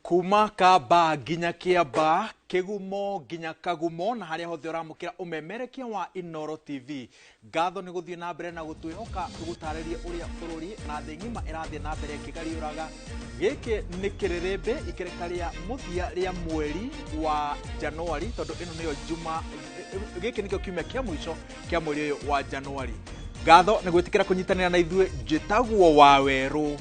Kuma Kamba nginya Kĩamba, Kĩgumo nginya Kagumo na harĩa hothe ũramũkĩra ũmemerekia wa Inooro TV. Ngatho nĩ gũthiĩ na mbere na gũtwĩhoka tũgũtarĩrie ũrĩa bũrũri na thĩ ng'ima ĩrathiĩ na mbere ĩkĩgariũraga. Gĩkĩ nĩ kĩrĩrĩmbĩ ikereka rĩa mũthia rĩa mweri wa Januari tondũ ĩno nĩyo juma, gĩkĩ nĩkĩo kiumia kĩa mũico kĩa mweri ũyũ wa Januari. Ngatho nĩ gwĩtĩkĩra kũnyitanĩra na ithuĩ. Njĩtagwo Wawerũ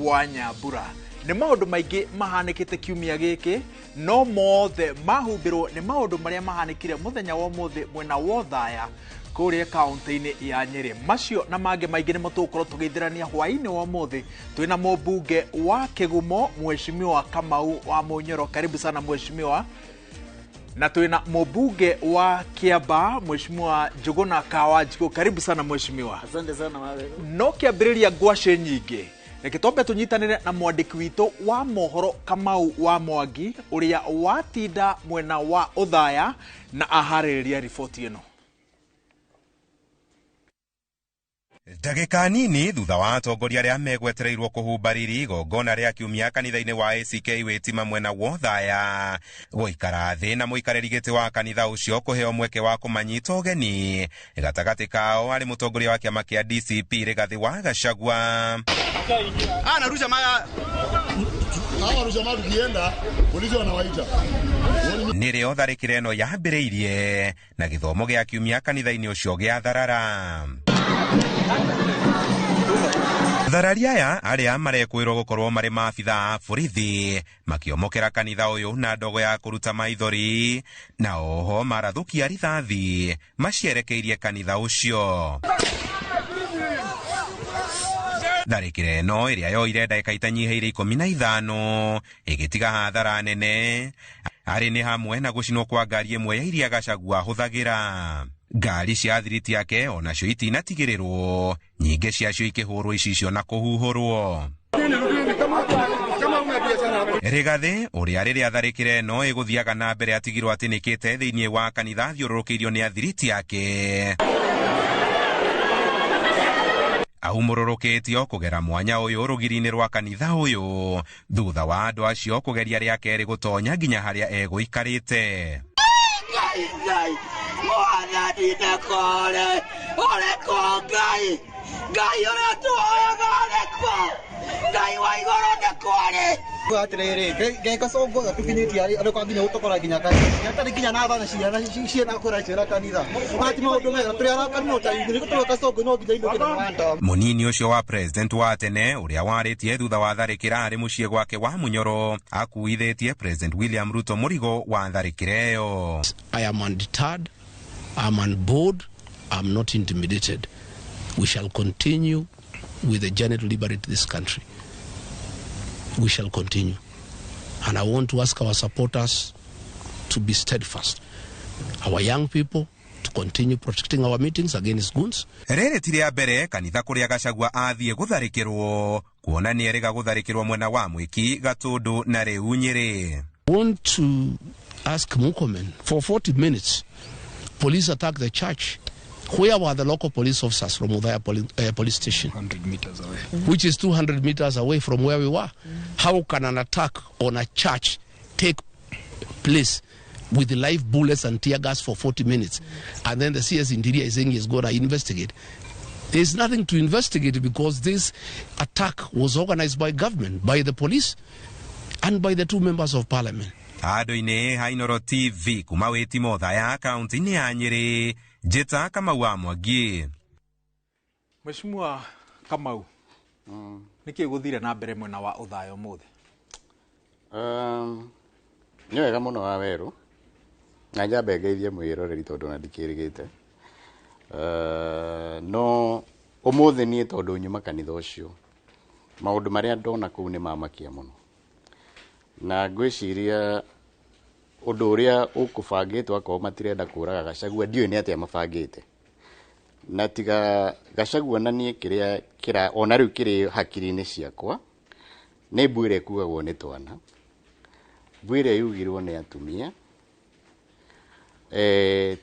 wa Nyambura. Nĩ maũndũ maingĩ mahanĩkĩte kiumia gĩkĩ, no mothe mahumbĩrwo nĩ maũndũ marĩa mahanĩkire mũthenya wa ũmũthĩ mwena wa Othaya kũrĩa kaũntĩ-inĩ ya Nyĩrĩ. Macio na mangĩ maingĩ nĩmo tũgũkorwo tũgĩithĩrania hwaĩ-inĩ wa ũmũthĩ. Twĩna mũmbunge wa Kĩgumo, Mheshimiwa Kamau wa Mũnyoro. Karibu sana Mheshimiwa. Na twĩna mũmbunge wa Kĩamba, Mheshimiwa Njũgũna Kawanjikũ. Karibu sana Mheshimiwa. Asante sana Waweru. No kĩambĩrĩria ngwacĩ nyingĩ, reke twambe tũnyitanĩre na mwandĩki witũ wa mohoro Kamau wa Mwangi ũrĩa watinda mwena wa Othaya na aharĩrĩria riboti ĩno. Ndagĩka nini thutha wa atongoria arĩa megwetereirwo kũhumba riri igongona rĩa kiumia kanitha-inĩ wa ACK Wĩtima mwena wa Othaya gũikara thĩ na mũikarĩri gĩtĩ wa kanitha ũcio kũheo mweke wa kũmanyita ũgeni gatagatĩ kao arĩ mũtongoria wa kĩama kĩa DCP Rigathĩ wa Gachagua. Anarusha maya. Hawa warusha mawe tukienda, polisi wanawaita. Nĩrĩo tharĩkĩra ĩno yambĩrĩirie na gĩthomo gĩa kiumia kanitha-inĩ ũcio gĩa Tharara. Tharari aya arĩa marekwĩrwo gũkorwo marĩ maabitha a borithi makĩomokera kanitha ũyũ na ndogo ya kũruta maithori na oho marathũkia rithathi macierekeirie kanitha ũcio. Tharĩkĩra ĩno ĩrĩa yoire ndagĩka itanyihĩire 15 ĩgĩtiga hathara nene arĩ nĩ hamwe na gũcinwo kwa ngari ĩmwe ya iria Gachagua ahũthagĩra. Ngari cia athiriti ake onacio itinatigĩrĩrwo, nyingĩ ciacio ikĩhũrwo icicio na kũhuhũrwo. Rigathĩ ũrĩa rĩrĩa tharĩkĩra ĩno ĩgũthiaga na mbere atigirwo atĩnĩkĩte thĩinĩ wa kanitha athiũrũrũkĩirio nĩ athiriti ake. Aumũrũrũkĩtio kũgera mwanya ũyũ rũgiri-inĩ rwa kanitha ũyũ thutha wa andũ acio kũgeria rĩa kerĩ gũtonya nginya harĩa egũikarĩte. Ngai, Ngai, Mwathani ndakore, ũrĩkũ Ngai, Ngai ũrĩa tuoyaga ũrĩkũ, Ngai wa igũrũ ndĩkũrĩ. Atĩrĩrĩ, Ngai gacongo gatukinyĩtie arĩ andũ nginya gũtũkora nginya kanitha. Atarĩ nginya na thana ciana ciana kũra ciana kanitha. Mati maũndũ mega tũrĩ araka no ta ithuĩ tũrĩ gacongo no nginya inũke na mũhanda. Mũnini ũcio wa president wa tene ũrĩa warĩtie thutha wa tharĩkĩra arĩ mũciĩ gwake wa Munyoro akuithĩtie President William Ruto mũrigo wa tharĩkĩra ĩyo. I am undeterred, I am unbored, I am not intimidated. We shall continue with the journey to liberate this country. We shall continue. And I want to ask our supporters to be steadfast. Our young people to continue protecting our meetings against goons. Rĩrĩ ti rĩa mbere kanitha kũrĩa Gachagua athiĩ gũtharĩkĩrwo, kuona nĩ erĩga gũtharĩkĩrwo mwena wa Mwĩki, Gatũndũ na rĩu Nyĩrĩ. I want to ask Murkomen, for 40 minutes, police attacked the church. Where were the local police officers from Othaya police station? 100 meters away. Which is 200 meters away from where we were. How can an attack on a church take place with live bullets and tear gas for 40 minutes? And then the CS Interior is saying he's going to investigate. There's nothing to investigate because this attack was organized by government, by the police, and by the two members of parliament. Handũ-inĩ ha Inooro TV kuma Wĩtimo Othaya kaunti-inĩ ya Nyĩrĩ, Njĩta Kamau wa Mwangi. Mheshimiwa Kamau, nĩkĩ gũthire na mbere mwena wa Othaya ũmũthĩ? Nĩ wega mũno wa Werũ, na njambe ngeithie mwĩroreri tondũ ona ndikĩrĩgĩte. No ũmũthĩ niĩ tondũ nyuma kanitha ũcio, maũndũ marĩa ndona kũu nĩ mamakia mũno. Na ngwĩciria ũndũ ũrĩa ũkũbangĩtwo akorwo matirenda kũraga Gachagua, ndiũĩ nĩ atĩa mabangĩte. Na tiga Gachagua na niĩ kĩrĩa kĩra, ona rĩu kĩrĩ hakiri-inĩ ciakwa, nĩ mbu ĩrĩa ĩkuagwo nĩ twana, mbu ĩrĩa yugirwo nĩ atumia,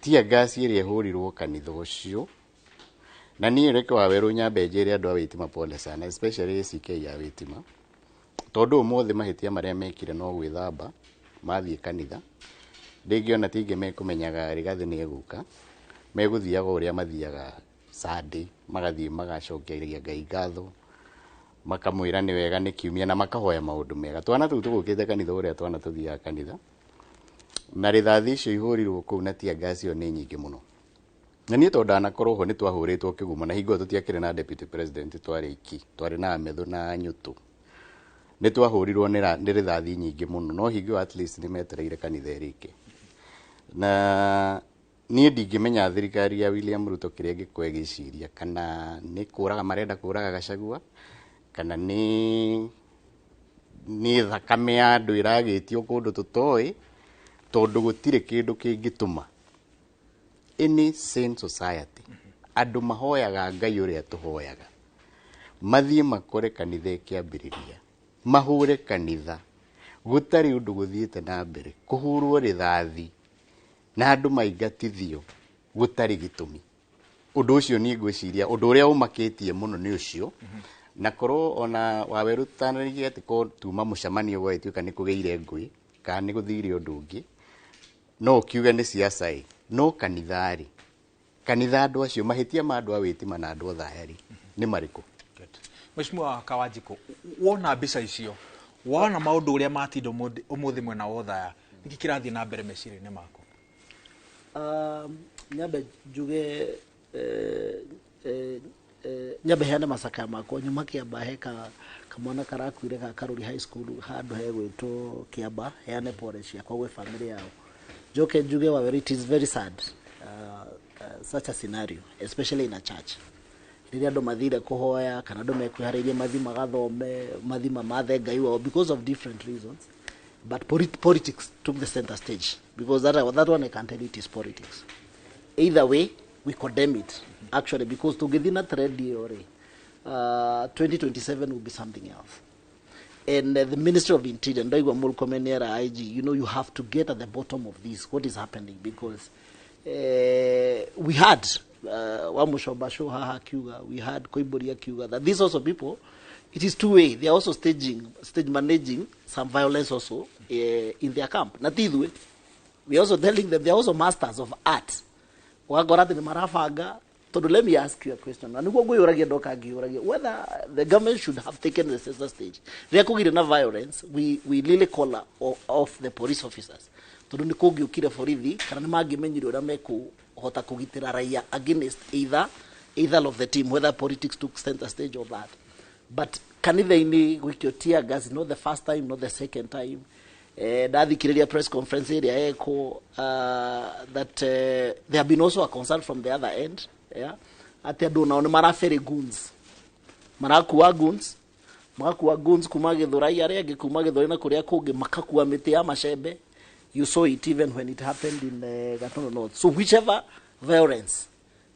tear gas ĩrĩa ĩhũrirwo kanitha ũcio. Na niĩ reke wa Werũ nyambe njĩre andũ a Wĩtima pole sana, especially ACK ya Wĩtima, Tondũ ũmũthĩ mahĩtia marĩa mekire no gwĩthamba mathiĩ kanitha, rĩngĩ ona ti aingĩ mekũmenyaga Rigathĩ nĩ egũka, megũthiaga ũrĩa mathiaga Sunday, magathiĩ magacokeria Ngai ngatho, makamwĩra nĩ wega nĩ kiumia na makahoya maũndũ mega. Twana tũu tũgũkĩte kanitha ũrĩa twana tũthiaga kanitha, na rithathi icio ihũrirwo kũu na tear gas ĩyo nĩ nyingĩ mũno. Na niĩ tondũ ndanakorwo ho nĩ twahũrĩtwo kĩgumo, na hingo ĩyo tũtiakĩrĩ na deputy president, twarĩ iki, twarĩ na Amethu na Nyũtũ. Nĩ twahũrirwo nĩ rithathi nyingĩ mũno, no hingo ĩyo at least nĩ metereire kanitha ĩrĩke. Na niĩ ndingĩmenya thirikari ya William Ruto kĩrĩa ĩngĩkorwo ĩgĩciria, kana nĩ kũraga marenda kũraga Gachagua, kana nĩ thakame ya andũ ĩragĩtio kũndũ tũtoĩ, tondũ gũtirĩ kĩndũ kĩngĩtũma any sane society andũ mahoyaga Ngai ũrĩa tũhoyaga mathiĩ makore kanitha ĩkĩambĩrĩria, mahũre kanitha gũtarĩ ũndũ gũthiĩte na mbere, kũhũrwo rithathi na andũ maingatithio gũtarĩ gĩtũmi. Ũndũ ũcio niĩ ngwĩciria ũndũ ũrĩa ũmakĩtie mũno nĩ ũcio. Na korwo ona Wawerũ tũtanarĩkia atĩ korwo tuma mũcemanio gwagĩtuĩka nĩ kũgĩire ngũĩ kana nĩ gũthire ũndũ ũngĩ, no ũkiuge nĩ siasa ĩ, no kanitha rĩ, kanitha andũ acio mahĩtia ma andũ a Wĩtima na andũ a Othaya rĩ nĩ marĩkũ? Mheshimiwa Kawanjikũ, wona mbica icio, wona maũndũ ũrĩa matinda ũmũthĩ mwena wa Othaya, nĩkĩ kĩrathiĩ na mbere meciria-inĩ maku? Nyambe njuge, nyambe heane macakaya makwa. Nyuma Kĩamba he kamwana karakuire ga Karuri High School handũ hegwĩtwo Kĩamba, heane pole ciakwa gwĩ family yao. Njoke njuge, Waweru, it is very sad, such a scenario, especially in a church, rĩrĩa andũ mathire kũhoya kana andũ mekwĩharĩirie mathi magathome, mathi mamathe Ngai wao because of different reasons, but politics took the center stage, because that one I can tell you it is politics. Either way, we condemn it actually, because tũngĩthiĩ na trend ĩyo rĩ, 2027 will be something else. And the Ministry of Interior, ndaigua Murkomen era IG, you have to get at the bottom of this, what is happening, because we had Wamuchomba show haha akiuga, we had Koimburi akiuga that these also people, it is two way, they are also stage managing some violence also in their camp. Na ti ithuĩ, we are also telling them they are also masters of art. Wagora atĩ nĩ marabanga, tondũ let me ask you a question, na nĩguo ngwĩyũragia ndoka ngĩyũragia whether the government should have taken the center stage rĩrĩa kũgire na violence. We really call off the police officers, tondũ nĩ kũngĩũkire borithi kana nĩ mangĩmenyire ũrĩa mekũhota kũgitĩra raia against either of the team, whether politics took center stage or that. But kanitha-inĩ gwĩkio tear gas, not the first time, not the second time. Ndathikĩrĩria press conference ĩrĩa ekwo, that there have been also a concern from the other end, yeah, atĩ andũ nao nĩ maraferĩ goons, marakua goons, magakua goons kuma Gĩthũrai, arĩa angĩ kuma Gĩthũrai na kũrĩa kũngĩ, makakua mĩtĩ ya macembe. You saw it even when it happened in Gatundu North. So whichever violence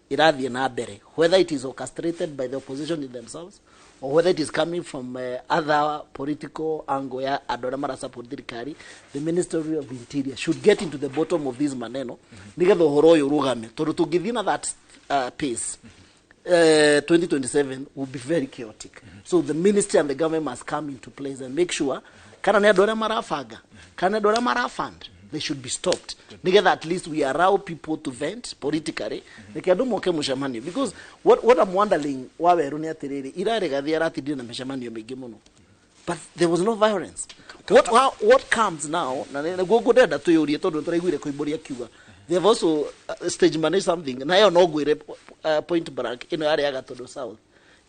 irathiĩ na mbere, whether it is orchestrated by the opposition in themselves or whether it is coming from other political angle ya andũ arĩa marasupport thirikari, the Ministry of Interior should get into the bottom of this maneno nĩgetha ũhoro ũyũ ũrũgame, tondũ tũngĩthiĩ na that pace, 2027 will be very chaotic. So the ministry and the government must come into place and make sure kana nĩ andũ arĩa marabanga, kana nĩ andũ arĩa marafund, they should be stopped, nĩgetha at least we allow people to vent politically, nĩkĩ andũ moke mũcemanio. Because what I'm wondering, Waweru, nĩ atĩrĩrĩ, ira Rigathi aratindire na mĩcemanio mĩingĩ mũno, but there was no violence. What comes now, na nĩguo ngũndenda twĩyũrie, tondũ tũraiguire Koimbũri akiuga they have also stage managed something, na ĩyo no ngwĩre point blank, ĩno yarĩ ya Gatundu South,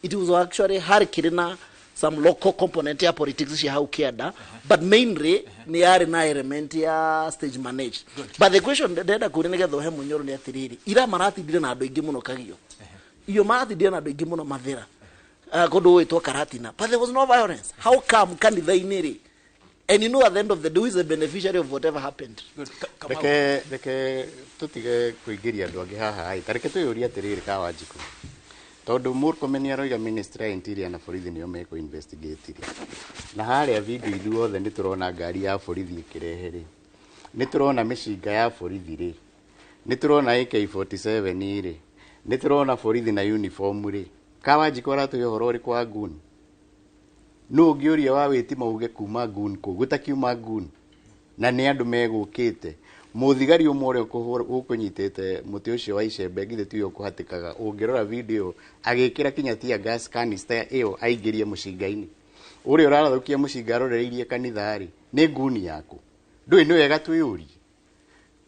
it was actually harĩ kĩrĩ na some local component ya politics cia hau kĩanda, but mainly nĩ yarĩ na element ya stage managed. But the question ndĩrenda kũria nĩgetha ũhe mũnyoro nĩ atĩrĩrĩ, ira maratindire na andũ aingĩ mũno Kagio, iyo maratindire na andũ aingĩ mũno Mathĩra, kũndũ gwĩtwo Karatina, but there was no violence. How come kanitha-inĩ rĩ? And at the end of the day, who is the beneficiary of whatever happened? Reke tutige kũingĩria andũ angĩ haha ĩ, ta reke twĩyũrie atĩrĩrĩ, Kawanjikũ, tondũ Murkomen nĩ aroiga Ministry ya Interior na borithi nĩo mekũ investigate rĩ, na harĩa video ithuothe nĩ tũrona ngari ya borithi ĩkĩrehe rĩ, nĩ tũrona mĩcinga ya borithi rĩ, nĩ tũrona AK47 rĩ, nĩ tũrona borithi na uniform rĩ, Kawanjikũ aratũhe ũhoro ũrĩkũ wa nguni? No ũngĩũria wa wĩtima uge kuma gun kũ gũtakiuma gun na nĩ andũ megũkĩte. Mũthigari ũmwe ũrĩa ũkũnyitĩte mũtĩ ũcio wa icembe githĩ tiwe ũkũhatĩkaga. Ũngĩrora video agĩkĩra kinya tear gas canister ĩyo aingĩrie mũcinga-inĩ. Ũrĩa ũrarathũkia mũcinga aroreirie kanitha rĩ, nĩ nguni yaku. Ndũĩ nĩ wega twĩyũrie.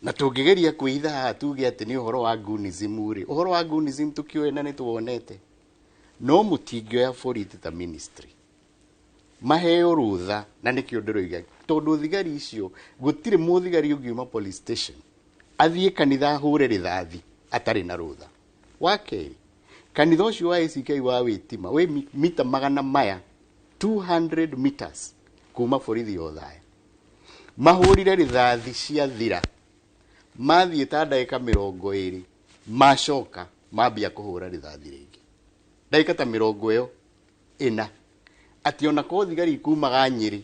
Na tũngĩgeria kwĩitha haha tuge atĩ nĩ ũhoro wa gunism rĩ, ũhoro wa gunism tũkĩũĩ na nĩ tuwonete. No mũtingĩoya borithi ta ministry maheo rũtha, na nĩkĩo ndĩroiga tondũ thigari icio gũtirĩ mũthigari ũngiuma police station athiĩ kanitha ahũre rĩthathi atarĩ na rũtha. Wa kerĩ, kanitha ũcio wa ACK wa wĩtima wĩ mita magana maya 200 meters kuma borithi Othaya. Mahũrire rĩthathi ciathira, mathiĩ ta ndagĩka 20 macoka mambia kũhũra rĩthathi rĩngĩ ndagĩka ta 40. Atĩ ona korwo thigari ikumaga Nyĩrĩ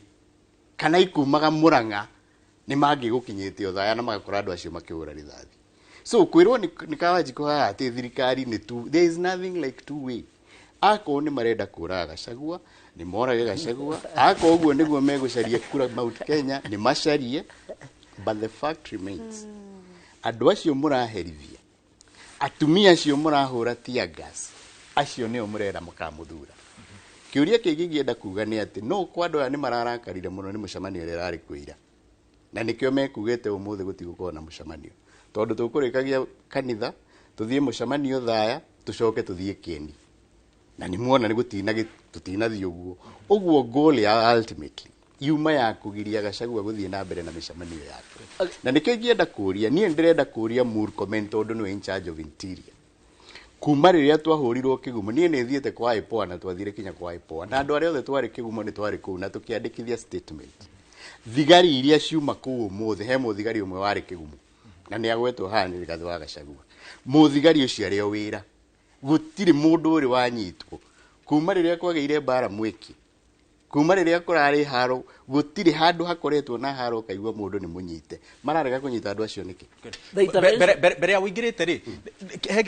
kana ikumaga Murang'a nĩ mangĩgũkinyĩte Othaya na magakora andũ acio makĩhũra rĩthathi. So kwĩrwo nĩ Kawanjikũ haha atĩ thirikari nĩ two, there is nothing like two way. Akorwo nĩ marenda kũraga Gachagua nĩ morage Gachagua, akorwo ũguo nĩguo megũcaria kura Mount Kenya nĩ macarie, but the fact remains andũ acio mũraherithia, atumia acio mũrahũra tear gas, acio nĩo mũrera mũkamũthura. Kĩũria kĩngĩ ingĩenda kuga nĩ atĩ no kwa andũ aya nĩ mararakarire mũno nĩ mũcemanio ũrĩa ũrarĩ kwĩira, na nĩkĩo mekugĩte ũmũthĩ gũtigũkorwo na mũcemanio, tondũ tũkũrĩkagia kanitha tũthiĩ mũcemanio Thaya tũcoke tũthiĩ Kĩeni, na nĩ muona nĩ tũtinathiĩ ũguo. Ũguo goal ya ultimately yuma ya kũgiria Gachagua gũthiĩ na mbere na mĩcemanio yake. Na nĩkĩo ingĩenda kũria, niĩ ndĩrenda kũria Murkomen tondũ nĩwe in charge of interior. Kuma rĩrĩa twahũrirwo kĩgumo, niĩ nĩ thiĩte kwa IPOA na twathire kinya kwa IPOA, na andũ arĩa othe twarĩ kĩgumo nĩ twarĩ kũu na tũkĩandĩkithia statement. Thigari iria ciuma kũu ũmũthĩ, he mũthigari ũmwe warĩ kĩgumo na nĩ agwetwo haha nĩ Rigathĩ wa Gachagua. Mũthigari ũcio arĩ o wĩra, gũtirĩ mũndũ ũrĩ wanyitwo kuma rĩrĩa kwagĩire mbara mwĩki, kuma rĩrĩa kũrarĩ haro, gũtirĩ handũ hakoretwo na haro ũkaigua mũndũ nĩ mũnyite. Mararega kũnyita andũ acio nĩkĩ? Mbere ya ũingĩrĩte rĩ,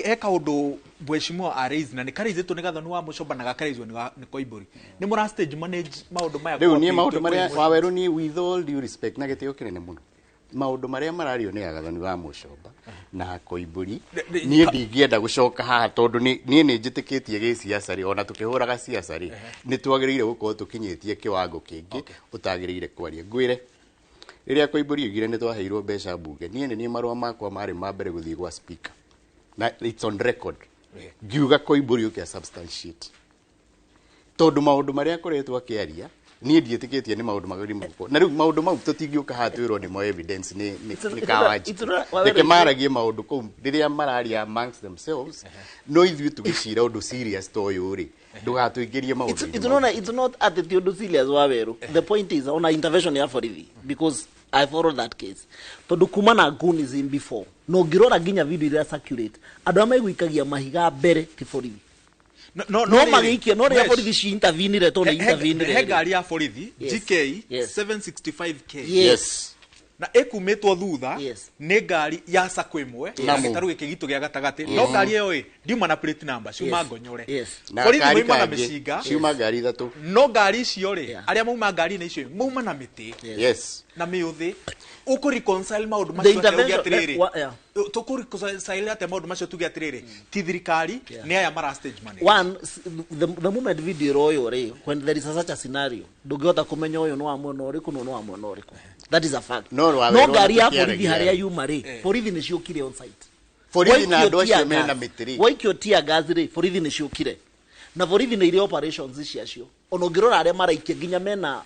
he kaũndũ mheshimiwa araise na nĩ karaisĩtwo nĩ Gathoni wa Mũcomba na gakaraiswo nĩ Koimbũri. Nĩ mũra stage manage maũndũ maya? Rĩu niĩ maũndũ marĩa Wawerũ, niĩ with all due respect na gĩtĩo kĩnene mũno, maũndũ marĩa marario nĩ Agathoni wa Mũcomba na Koimbũri, niĩ ndingĩenda gũcoka haha tondũ niĩ nĩ njĩtĩkĩtie gĩciaca rĩ, ona tũkĩhũraga ciaca rĩ, nĩ twagĩrĩire gũkorwo tũkinyĩtie kĩwango kĩngĩ ũtagĩrĩire kwaria. Ngwĩre rĩrĩa Koimbũri oigire nĩ twaheirwo mbeca mbunge, niĩ nĩ niĩ marũa makwa marĩ ma mbere gũthiĩ gwa speaker, na it's on record, ngiuga Koimbũri ũke substantiate, tondũ maũndũ marĩa akoretwo akĩaria niĩ ndiĩtĩkĩtie nĩ maũndũ magĩrĩire gũkorwo na rĩu maũndũ mau tũtingĩũka haha twĩrwo nĩmo evidence nĩ Kawanjikũ. Reke maragie maũndũ kũu rĩrĩa mararia amongst themselves, no ithuĩ tũgĩcira ũndũ serious ta ũyũ rĩ, ndũgatũingĩrie maũndũ-inĩ. It's not at the ũndũ serious, Waweru. The point is ona intervention ya borithi, because I followed that case, tondũ kuma na gunism before no ngĩrora nginya video iria circulate, andũ arĩa maiguikagia mahiga mbere ti borithi. No, no magĩikia, no rĩrĩa borithi ci intervenire, tondũ intervenire he ngari ya borithi GK 765K. Na ĩkumĩtwo thutha nĩ ngari ya sako ĩmwe na gĩtarũ gĩkĩ gitũ gĩa gatagatĩ, no ngari ĩyo ĩ ndiuma na plate number, ciuma ngonyore. Borithi mauma na mĩcinga, ciuma ngari ithatũ, no ngari icio rĩ, arĩa mauma ngari-inĩ icio mauma na mĩtĩ na mĩũthĩ. Ũkũ reconcile maũndũ macio atĩa uge atĩrĩrĩ, tũkũ reconcile atĩa maũndũ macio tuge atĩrĩrĩ ti thirikari nĩ aya mara stage manage? One, the moment video ĩroywo rĩ, when there is such a scenario, ndũngĩhota kũmenya ũyũ nĩ wa mwena ũrĩkũ na ũyũ nĩ wa mwena ũrĩkũ. That is a fact. No ngari ya borithi harĩa yuma rĩ, borithi nĩ ciũkire on site. Borithi na andũ acio mena mĩtĩ rĩ, waikio tear gas rĩ, borithi nĩ ciũkire na borithi nĩ irĩ operations ciacio. Ona ũngĩrora arĩa maraikia nginya mena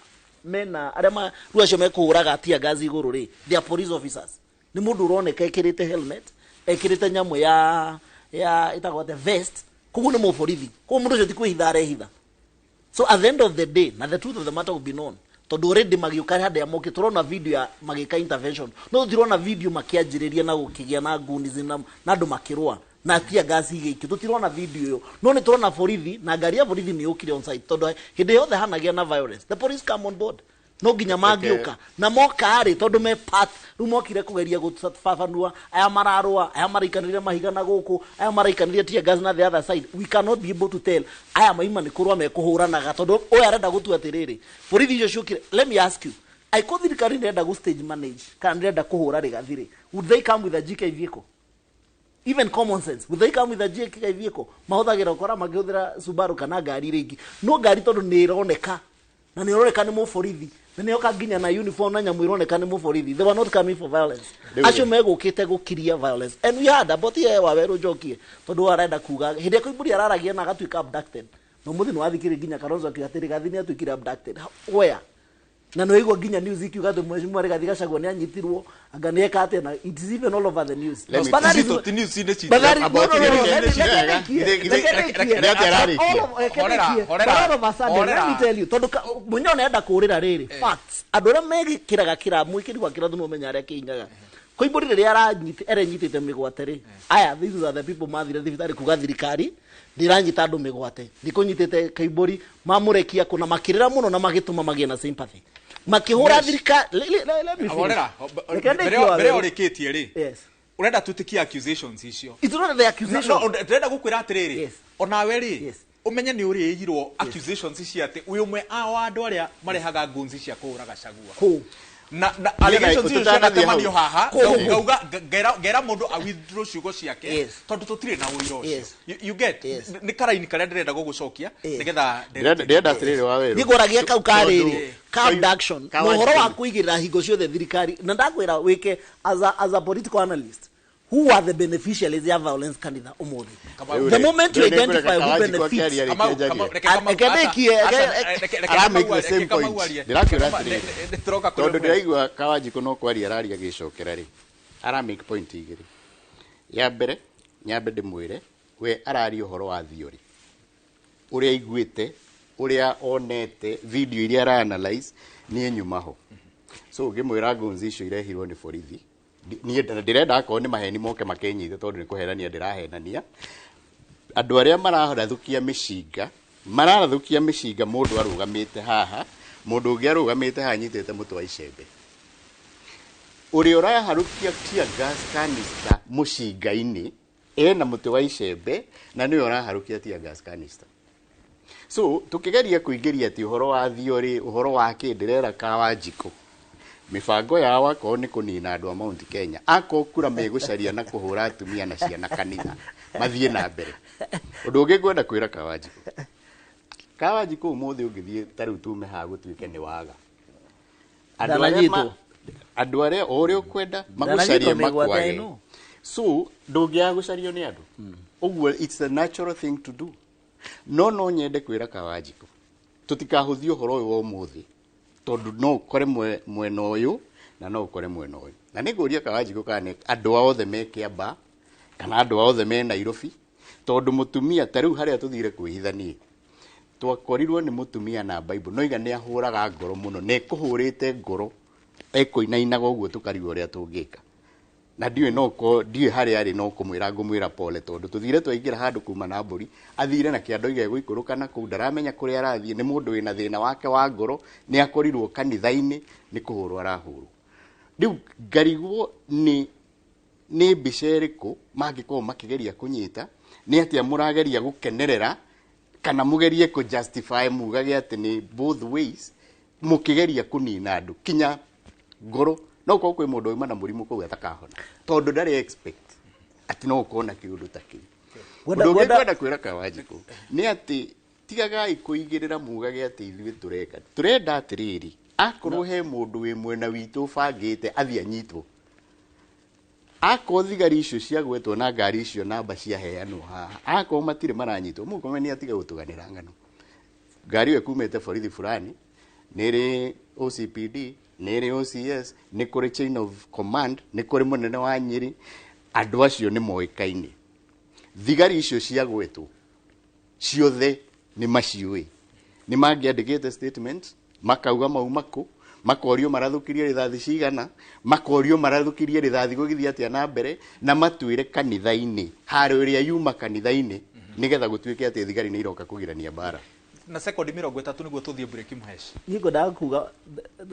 arĩa rĩu acio mekũhũraga tear gas igũrũ rĩ, they are police officers. Nĩ mũndũ ũroneka ekĩrĩte helmet, ekĩrĩte nyamũ ya ĩtagwo atĩa, vest, koguo nĩ mũborithi. Koguo mũndũ ũcio ti kwĩhitha arehitha. So at the end of the day, na the truth of the matter will be known, tondũ already magĩũka handũ moke, tũrona video ya magĩka intervention, no tũtirona video makĩanjĩrĩria na gũkĩgĩa na gunism na andũ makĩrũa na tear gas igĩikio, tũtirona video ĩyo, no nĩ tũrona borithi na ngari ya borithi nĩ yũkire on site, tondũ hĩndĩ yothe hanagĩa na violence, the police come on board. No nginya mangĩũka na moka rĩ, tondũ me part rĩu mokire kũgeria gũbabanua aya mararũa, aya maraikanĩria mahiga na gũkũ, aya maraikanĩria tear gas na the other side. We cannot be able to tell aya maima nĩ kũrũa mekũhũranaga, tondũ ũyũ arenda gũtua atĩrĩrĩ, borithi icio ciũkire. Let me ask you, aiko thirikari nĩrenda gũ stage manage kana nĩrenda kũhũra Rigathi rĩ, would they come with a GK vehicle? Even common sense, would they come with a GK vehicle? Mahũthagĩra ũkora makĩhũthĩra Subaru kana ngari iria ingĩ, no ngari tondũ nĩ ĩroneka na nĩ ĩroneka nĩ mũborithi na nĩ yoka nginya na uniform na nyamũ ironeka nĩ mũborithi. They were not coming for violence. Acio megũkĩte gũkiria violence. And we had about ye Wawerũ njokie, tondũ arenda kuga hĩndĩ ĩrĩa Koimbũri araragia na agatuĩka abducted, na ũmũthĩ nĩ wathikĩrĩria nginya Kalonzo akiuga atĩ Rigathi nĩ atuĩkire abducted. Where? Na nĩ waigua nginya news ikiuga atĩ Mheshimiwa Rigathi Gachagua nĩ anyitirwo, anga nĩ eka atĩa, na it is even all over the news. Let me- But that is- Zito, ti news inĩ citũ. But that is- no, About no, no, no, it. let me- let me- Nĩ atĩa ararĩkia? Horera, horera, But all of a sudden, let me horera. tell you, tondũ mũnyo nĩenda kũrĩra rĩrĩ facts, andũ arĩa megĩkĩraga kĩra mwĩkĩri wa kĩrathu nĩ ũmenya arĩa kĩingaga. Koimbũri rĩrĩa arenyitĩte mĩgwate rĩ, aya these are the people mathire thibitarĩ kuga thirikari ndĩranyita andũ mĩgwate, ndikũnyitĩte Koimbũri, mamũrekia kũna makĩrĩra mũno na magĩtũma magĩe na sympathy makĩhũra thirikari. Let me finish. Horera. Reke Mbere ndĩkie mbere Wawerũ. ũrĩkĩtie rĩ, Yes. ũrenda twĩtĩkie accusations icio? It's not the accusation. No, ndĩrenda gũkwĩra atĩrĩrĩ, Yes. onawe rĩ, Yes. ũmenye nĩ ũrĩirwo accusations ici atĩ wĩ ũmwe wa andũ arĩa marehaga ngunzi cia kũhũra Gachagua. Kũ? Na allegations icio Tũtanathiĩ hau. cianatemanio haha, Kũ? ngauga ngera mũndũ a withdraw ciugo ciake, Yes. tondũ tũtirĩ na ũira ũcio. Yes. You get? Yes. Nĩ karaini karĩa ndĩrenda gũgũcokia Yes. nĩgetha Ndĩrenda atĩrĩrĩ, Wawerũ. Nĩngũragia kau karĩrĩ Tondũ- ka abduction na ũhoro wa kũigĩrĩra hingo ciothe thirikari, na ndakwĩra wĩke as a political analyst, who are the beneficiaries ya violence kanitha ũmũthĩ? The moment you identify who benefits, Reke ndĩkie, Ara make the same point. Ndĩrakwĩra atĩrĩrĩ, tondũ ndĩraigua Kawanjikũ no kwaria araria agĩcokera rĩ, ara make point igĩrĩ. Ya mbere, nyambe ndĩmwĩre we araria ũhoro wa theory, ũrĩa aiguĩte, ũrĩa onete, video iria ara analyze, niĩ nyuma ho. So ngĩmwĩra ngunzi icio irehirwo nĩ borithi, niĩ ndĩrenda akorwo nĩ maheni moke makenyite, tondũ nĩ kũherania ndĩrahenania. Andũ arĩa mararathũkia mĩcinga, mararathũkia mĩcinga, mũndũ arũgamĩte haha, mũndũ ũngĩ arũgamĩte haha anyitĩte mũtĩ wa icembe. Ũrĩa ũraharũkia tear gas canister mũcinga-inĩ ena mũtĩ wa icembe, na nĩwe ũraharũkia tear gas canister. So tũkĩgeria kũingĩria atĩ ũhoro wa theory, ũhoro wa kĩ, ndĩrera Kawanjikũ mĩbango yao akorwo nĩ kũnina andũ a Mount Kenya, akorwo kura megũcaria na kũhũra atumia na ciana kanitha, mathiĩ na mbere. Ũndũ ũngĩ ngwenda kwĩra Kawanjikũ, Kawanjikũ, ũmũthĩ ũngĩthiĩ ta rĩu tume haha gũtuĩke nĩ waga, andũ arĩa andũ arĩa o ũrĩa ũkwenda magũcarie Ndananyitwo mĩgwate makwage. ĩno. So ndũngĩaga gũcario nĩ andũ ũguo, it's a natural thing to do. No nyende kwĩra Kawanjikũ tũtikahũthie ũhoro ũyũ wa ũmũthĩ, tondũ no ũkore mwena ũyũ na no ũkore mwena ũyũ. Na nĩ ngũria Kawanjikũ kana nĩ andũ othe me Kĩamba kana andũ othe me Nairobi, tondũ mũtumia ta rĩu harĩa tũthire kwĩhitha, niĩ twakorirwo nĩ mũtumia na Bible noiga nĩ ahũraga ngoro mũno, na ekũhũrĩte ngoro ekũinainaga ũguo, tũkarigwo ũrĩa tũngĩka, na ndiũĩ no ko ndiũĩ harĩa arĩ, no kũmwĩra ngũmwĩra pole, tondũ tũthire twaingĩra handũ kuma na mbũri, athire na kĩanda oiga egũikũrũka na kũu, ndaramenya kũrĩa arathiĩ. Nĩ mũndũ wĩna thĩna wake wa ngoro, nĩ akorirwo kanitha-inĩ nĩ kũhũrwo arahũrwo. Rĩu ngarigwo nĩ mbica ĩrĩkũ mangĩkorwo makĩgeria kũnyita, nĩ atĩa mũrageria gũkenerera kana mũgerie kũ justify mugage atĩ nĩ both ways mũkĩgeria kũnina andũ kinya ngoro. No ũkorwo kwĩ mũndũ wauma na mũrimũ kũu atakahona, tondũ ndarĩ expect atĩ no ũkorwo na kĩũndũ ta kĩu. Ũndũ ũngĩ ngwenda kwĩra Kawanjikũ nĩ atĩ tigagai kũigĩrĩra mugage atĩ ithuĩ tũreka tũrenda atĩrĩrĩ, akorwo he mũndũ wĩ mwena witũ ũbangĩte athiĩ anyitwo, akorwo thigari icio ciagwetwo na ngari icio namba ciaheanwo haha, akorwo matirĩ maranyitwo, mũkome nĩ atige gũtũganĩra ng'ano. Ngari ĩyo ĩkumĩte borithi fulani, nĩ ĩrĩ OCPD, nĩ ĩrĩ OCS, nĩ kũrĩ chain of command, nĩ kũrĩ mũnene wa Nyĩrĩ, andũ acio nĩ moĩkaine. Thigari icio ciagwetwo ciothe nĩ maciũĩ, nĩ mangĩandĩkĩte statement makauga mauma kũ, makorio marathũkirie rithathi cigana, makorio marathũkirie rithathi gũgĩthiĩ atĩa na mbere, na matwĩre kanitha-inĩ haro ĩrĩa yuma kanitha-inĩ, nĩgetha gũtuĩke atĩ thigari nĩ iroka kũgirania mbara. Na sekondi 30 nĩguo tũthiĩ break Mũheshi. Niĩ ngwendaga kuga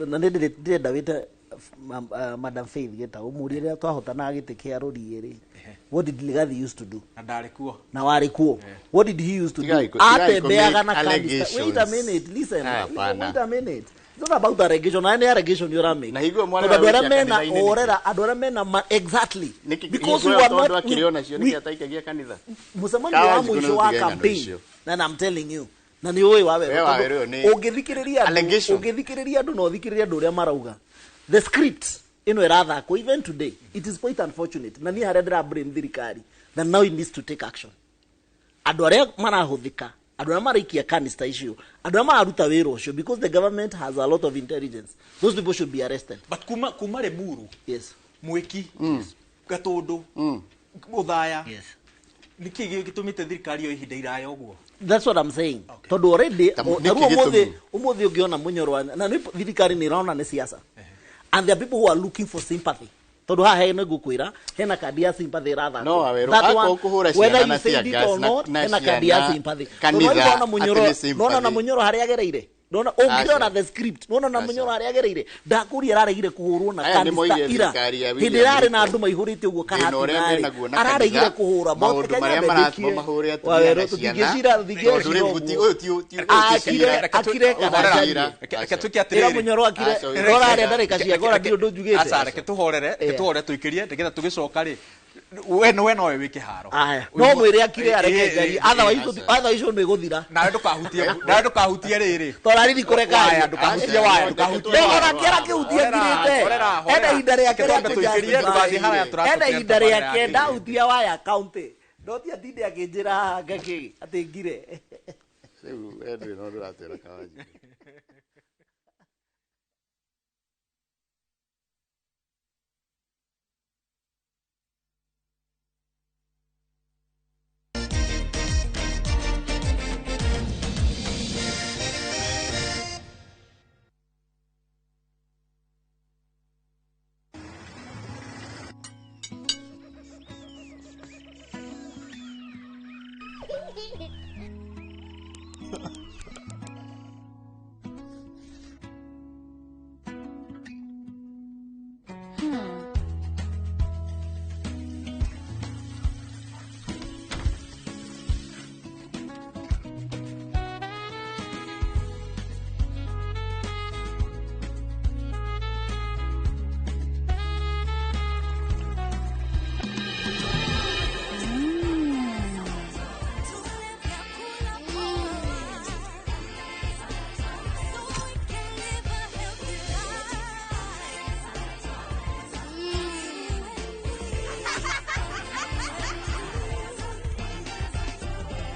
na nĩ ndĩrenda wĩte Madam Faith Gĩtaũ ũmũrie rĩrĩa twahotanaga gĩtĩ kĩa Rũriĩ rĩ, what did Rigathi used to do? Na ndarĩ kuo. Na warĩ kuo. What did he used to do? Tigai tigai Atembeaga na kũ-make canister. Wait a allegations. minute, listen. Hapana. Wait a minute. It's not about allegation. Na nĩ allegation ũramake. Na hingo mwana Tondũ andũ wa arĩa wĩkia mena kanitha-inĩ nĩkĩ? orera, andũ arĩa mena exactly. Nĩkĩ Because hingo we ĩyo were tondũ not akĩrĩ onacio we nĩkĩ ataikagia kanitha? Mũcemanio Kawa wa Njuguna mũico wa tũtige ng'ano campaign icio. na I'm telling you, na nĩ ũĩ wa We wega Waweru tondũ nĩ ũngĩthikĩrĩria andũ, allegation. ũngĩthikĩrĩria andũ na ũthikĩrĩrie andũ ũrĩa marauga, the script ĩno ĩrathakwo even today, it is quite unfortunate. Na niĩ harĩa ndĩra blame thirikari, that now it needs to take action. Andũ arĩa marahũthĩka, andũ arĩa maraikia canister icio, andũ arĩa mararuta wĩra ũcio, because the government has a lot of intelligence, those people should be arrested. But kuma Limuru, yes, Mwĩki, Gatũndũ, Ũthaya, yes, nĩkĩ gĩtũmĩte thirikari yo ihinda iraya ũguo? That's what I'm saying. Tondũ already Ta- o- nĩkĩ tarĩu ũmũthĩ gĩtũmi? ũmũthĩ ũngĩona Mũnyoro na nĩ thirikari nĩ ĩrona nĩ siasa, and there are people who are looking for sympathy, tondũ haha he nĩngũkwĩra hena kandi ya sympathy ĩrathakwo. No, Waweru, That akorwo one, kũhũra whether ciana na you said tear it gas or na- not, na hena kandi ya ciana sympathy. kanitha, Tondũ nĩwona atĩ Mũnyoro, nĩ sympathy. nĩwona na Mũnyoro harĩa agereire, nĩwona ũngĩrora Aca. the script, nĩwona na Aca. Mũnyoro harĩa agereire, ndakũria araregire kũhũrwo na Aya nĩ canister moire ira thirikari ya hĩndĩ William ĩrarĩ na Ruto. andũ maihũrĩte ũguo Thĩna ũrĩa karatina menaguo na araregire kanitha, kũhũra. maũndũ marĩa maratũma mahũre atumia na ciana, tondũ rĩu ũyũ ti ũyũ ti akire cira. Akire kana Ũyũ ti acarie. cira. Reke tuĩke Ĩra atĩrĩrĩ. Mũnyoro akire. Aca, ũyũ Rora ti harĩa cira. ndarĩka ciakwa ndirĩ ũndũ njugĩte. Aca, reke tũhorere, reke tũhorere tũikĩrie nĩgetha tũgĩcoka rĩ, we we nowe wĩ kĩharo. Aya, no mwĩre akire areke njarie, otherwise Aca. otherwise ũndũ ĩgũthira. Nawe ndũkahutie, nawe ndũkahutie rĩrĩ. Torariri kũreka Waya, ndũkahutie waya, ndũkahutie no waya. ona kĩara kĩhutie Horera, ngirĩte. horera, horera. Ena ihinda rĩake Reke rĩa twambe tũikĩrie, ndũgathiĩ haraya tũratũkĩra ena ihinda tabarĩra rĩake yake. ndahutia waya kaunti ndoti atinde akĩnjĩra haha ngakĩ atĩ ngire. Rĩu we ndũrĩ na ũndũ ũratwĩra Kawanjikũ.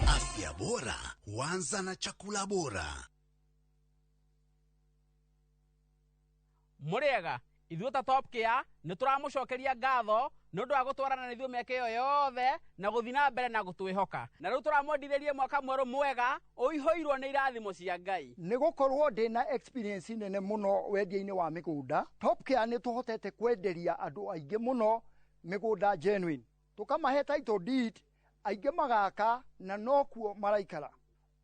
Afya bora huanza na chakula bora. Mũrĩega ithuĩ ta Top Care nĩ tũramũcokeria ngatho nĩ ũndũ wa gũtwarana na ithuĩ mĩaka ĩyo yothe na gũthiĩ na mbere na gũtwĩhoka, na rĩu tũramwendithĩrie mwaka mwerũ mwega ũihũirwo nĩ irathimo cia Ngai. Nĩ gũkorwo ndĩ na experience nene mũno wendia-inĩ wa mĩgũnda, Top Care nĩ tũhotete kwenderia andũ aingĩ mũno mĩgũnda genuine, tũkamahe title deed, aingĩ magaka na nokuo maraikara.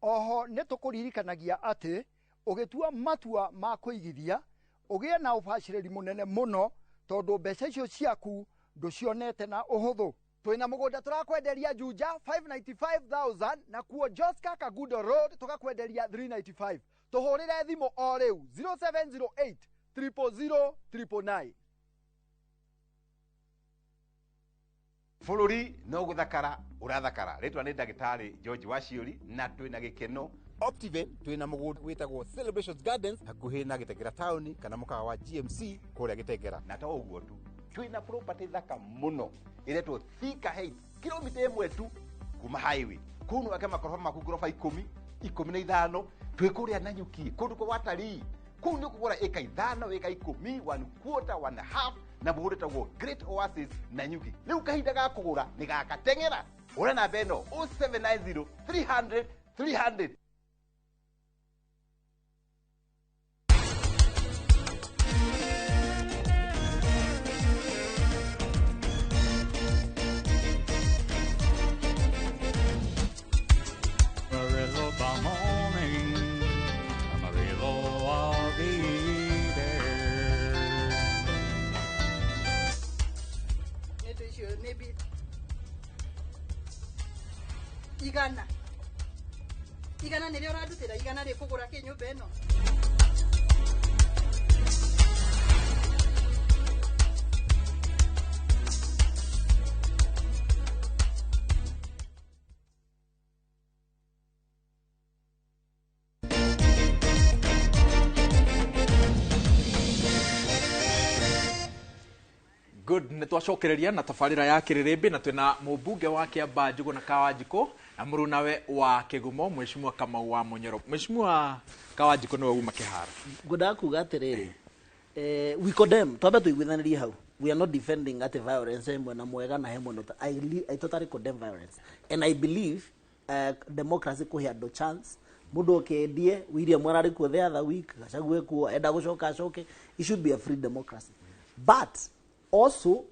Oho nĩ tũkũririkanagia atĩ ũgĩtua matua ma kũigithia ũgĩe na ũbacĩrĩri mũnene mũno tondũ mbeca icio ciaku ndũcionete na ũhũthũ. Twĩna mũgũnda tũrakwenderia Juja 595,000 na kuo Joska Kagudo Road tũgakwenderia 395. Tũhũrĩre thimũ o rĩu 0708 000 999. Bũrũri no gũthakara ũrathakara. Rĩtwa nĩ ndagĩtarĩ George Waciũri na twĩna gĩkeno Optiven twĩna mũgũnda wĩtagwo Celebrations Gardens hakuhĩ na Gĩtengera taũni kana mũkawa wa GMC kũrĩa Gĩtengera. Na to ũguo tu, twĩna property thaka mũno ĩretwo Thika Heights, kilomita 1 tu kuma highway. Kũu no wake makoroba maku ngoroba 10, 15, twĩ kũrĩa Nanyuki kũndũ kwa watalii. Kũu nĩ ũkũgũra ĩka 5, ĩka 10, 1/4, 1.5 na mũgũnda wĩtagwo Great Oasis Nanyuki. Rĩu kahinda ga kũgũra nĩ gaka teng'era. Ũra namba ĩno 0790 300 300. By morning, Igana igana nĩrĩo ũrandutĩra, igana rĩkũgũra kĩ nyũmba ĩno? Good, nä twacokereria na tabarĩra ya kĩrĩrĩmbĩ na twĩna mũmbunge wa Kĩambaa Njũgũna Kawanjikũ na mũrunawe wa Kĩgumo, Mheshimiwa Kamau wa Mũnyoro. Mheshimiwa Kawanjikũ, nĩwe uma kĩharo. Ngwendaga kuga atĩrĩrĩ, we condemn, twambe tũiguithanĩrie hau, we are not defending atĩ violence he mwena mwega na he mwena I totally condemn violence and I believe democracy kũhe andũ chance, mũndũ okendie. William ararĩ kuo the other week, Gachagua kuo, enda gũcoka acoke. It should be a free democracy, but also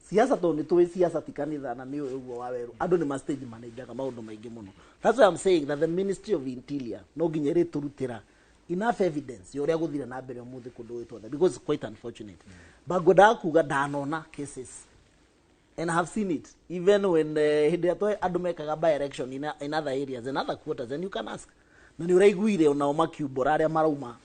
siasa, tondũ nĩ tũĩ siasa ti kanitha na nĩ ũĩ ũguo wa werũ, andũ nĩ ma stage manajaga maũndũ maingĩ mũno. That's why I'm saying that the Ministry of Interior no nginya ĩrĩtũrutĩra enough evidence ya ũrĩa gũthire na mbere ũmũthĩ kũndũ gwĩtwo, because it's quite unfortunate. But ngwendaga kuga ndanona cases and I have seen it even when hĩndĩ ĩrĩa andũ mekaga by election in other areas and other quarters, and you can ask, na nĩ ũraiguire onao makiumbũra arĩa marauma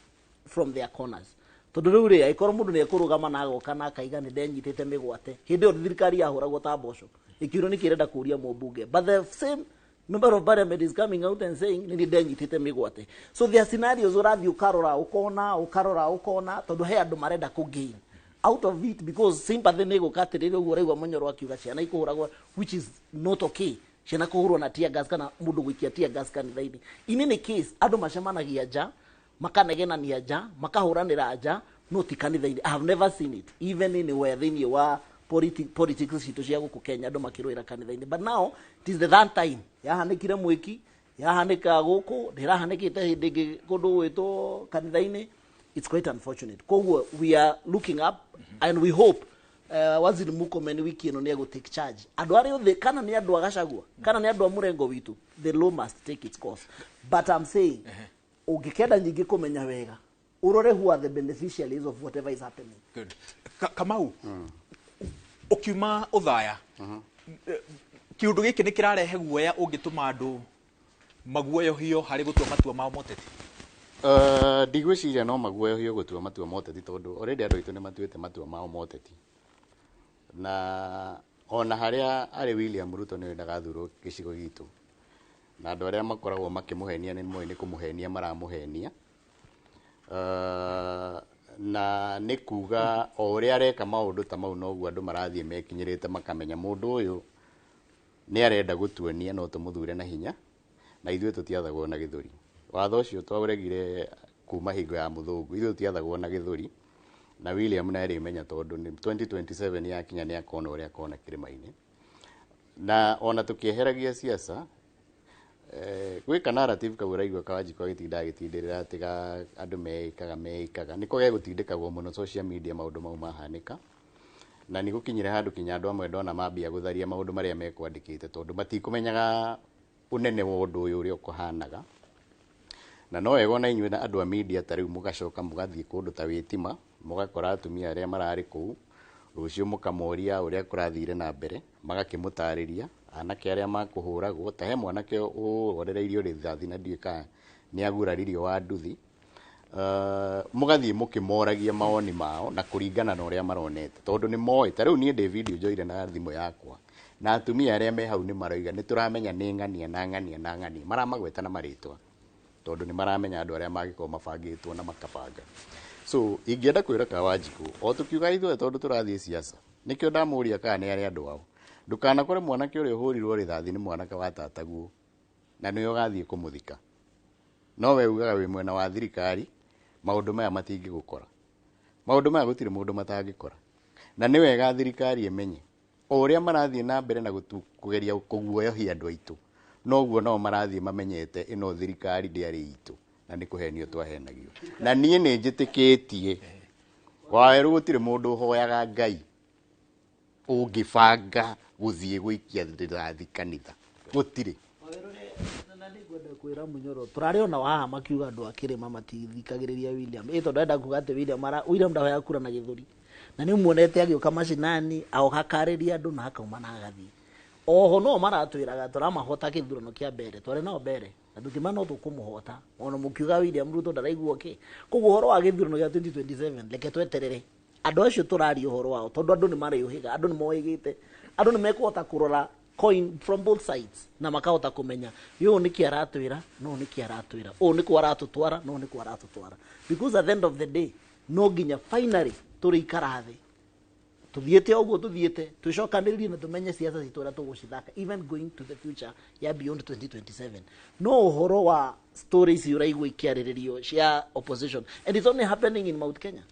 from their corners, tondũ rĩu rĩ, angĩkorwo mũndũ nĩ ekũrũgama na agoka na akaiga nĩ ndenyitĩte mĩgwate, hĩndĩ ĩyo thirikari yahũragwo ta mboco ĩkiũrio nĩkĩ ĩrenda kũũria mũmbunge, but the same member of parliament is coming out and saying nĩ ndenyitĩte mĩgwate. So there are scenarios ũrathiĩ ũkarora, ũkona, ũkarora, ũkona, tondũ he andũ marenda kũ gain out of it, because sympathy nĩ gũka atĩrĩrĩ, ũguo ũraigua Mũnyoro akiuga ciana ikũhũragwo, which is not okay, ciana kũhũrwo na tear gas kana mũndũ gũikia tear gas kanitha-inĩ. In any case, andũ macemanagia nja, makanegenania nja, makahũranĩra nja, no ti kanitha-inĩ. I have never seen it even anywhere thĩinĩ wa politics citũ cia gũkũ Kenya, andũ makĩrũĩra kanitha-inĩ. But now it is the that time yahanĩkire mwĩki, yahanĩka gũkũ, ndĩrahanĩkĩte hĩndĩ ĩngĩ kũndũ gwĩtwo kanitha-inĩ. It's quite unfortunate. Koguo we are looking up and we hope Waziri Murkomen wiki ĩno nĩ egũ take charge andũ arĩa othe, kana nĩ andũ a Gachagua kana nĩ andũ a mũrengo witũ, the law must take its course. But I'm saying, ũngĩkenda nyingĩ kũmenya wega, ũrore who are the beneficiaries of whatever is happening. Good. Kamau, ũkiuma ũthaya, kĩũndũ gĩkĩ nĩ kĩrarehe guoya ũngĩtũma andũ maguoyohio harĩ gũtua matua mao moteti? Ndigwĩciria no maguoyohio gũtua matua ma ũteti, tondũ already andũ aitũ nĩ matuĩte matua mao ma ũteti, na ona harĩa arĩ William Ruto nĩ ndagathurwo gĩcigo gitũ, na andũ arĩa makoragwo makĩmũhenia nĩ moĩ nĩ kũmũhenia maramũhenia. Na nĩ kuga o ũrĩa areka maũndũ ta mau, noguo andũ marathiĩ mekinyĩrĩte makamenya mũndũ ũyũ nĩ arenda gũtuonia no tũmũthure na hinya, na ithuĩ tũtiathagwo na gĩthũri. Watho ũcio twaũregire kuma hingo ya mũthũngũ, ithuĩ tũtiathagwo na gĩthũri, na William nĩ arĩmenya, tondũ nĩ 2027 yakinya nĩ akona ũrĩa akona kĩrĩma-inĩ. Na ona tũkĩeheragia siasa, gwĩka narrative kau ũraigua Kawanjikũ agĩtinda agĩtindĩrĩra atĩ andũ meĩkaga meĩkaga, nĩko gegũtindĩkagwo mũno social media maũndũ mau mahanĩka, na nĩ gũkinyire handũ kinya andũ amwe ndona mambia gũtharia maũndũ marĩa mekwandĩkĩte, tondũ matikũmenyaga ũnene wa ũndũ ũyũ ũrĩa ũkũhanaga. Na no wega ona inyuĩ na andũ a media ta rĩu mũgacoka mũgathiĩ kũndũ ta Wĩtima, mũgakora atumia arĩa mararĩ kũu rũciũ, mũkamoria ũrĩa kũrathire na mbere, magakĩmũtarĩria anake arĩa makũhũragwo, ta he mwanake ũhorereirio rithathi na ndiũĩ kana nĩ aguraririo wa nduthi. Mũgathiĩ mũkĩmoragia mawoni mao na kũringana na ũrĩa maronete, tondũ nĩ moĩ. Ta rĩu niĩ ndĩ video njoire na thimũ yakwa, na atumia arĩa me hau nĩ maroiga nĩ tũramenya nĩ ng'ania na ng'ania na ng'ania, maramagweta na marĩtwa, tondũ nĩ maramenya andũ arĩa mangĩkorwo mabangĩtwo na makabanga. So ingĩenda kwĩra Kawanjikũ, o tũkiuga ithuothe tondũ tũrathiĩ siasa, nĩkĩo ndamũria kana nĩ arĩa andũ ao, ndũkanakore mwanake ũrĩa ũhũrirwo rithathi nĩ mwanake wa tataguo na nĩwe ũgathiĩ kũmũthika. No we ugaga wĩ mwena wa thirikari, maũndũ maya matingĩgũkora. Maũndũ maya gũtirĩ mũndũ matangĩkora, na nĩ wega thirikari ĩmenye o ũrĩa marathiĩ na mbere na kũgeria kũguoyohia andũ aitũ, noguo nao marathiĩ mamenyete ĩno thirikari ndĩarĩ itũ na nĩ kũhenio twahenagio. Na niĩ nĩ njĩtĩkĩtie wawerũ gũtirĩ mũndũ ũhoyaga Ngai ũngĩbanga gũthiĩ gũikia rithathi kanitha, gũtirĩ. Kwĩra Mũnyoro, tũrarĩ ona haha makiuga andũ a kĩrĩma matithikagĩrĩria William, ĩ tondũ arenda kuga atĩ William ndahoya kura na gĩthũri, na nĩ muonete agĩũka macinani agoka akarĩria andũ na akauma na agathiĩ. Oho no maratwĩraga tũramahota gĩthurano kĩa mbere, twarĩ nao mbere na tũkĩma no tũkũmũhota, ona mũkiuga William Ruto ndaraigua kĩ. Koguo ũhoro wa gĩthurano gĩa 2027, reke tweterere andũ acio tũraria ũhoro wao, tondũ andũ nĩ marĩũhĩga, andũ nĩ moĩgĩte, andũ nĩ mekũhota kũrora coin from both sides na makahota kũmenya ũyũ nĩkĩ aratwĩra, no nĩkĩ aratwĩra, ũũ nĩkũ aratũtwara, no nĩkũ aratũtwara, because at the end of the day no nginya finally tũrĩikara thĩ tuthiĩte ũguo tuthiĩte, twĩcokanĩrĩrie na tũmenye siasa citũ ũrĩa tũgũcithaka, even going to the future ya beyond 2027. No ũhoro wa story ici ũraigua ikĩarĩrĩrio cia opposition, and it's only happening in Mount Kenya,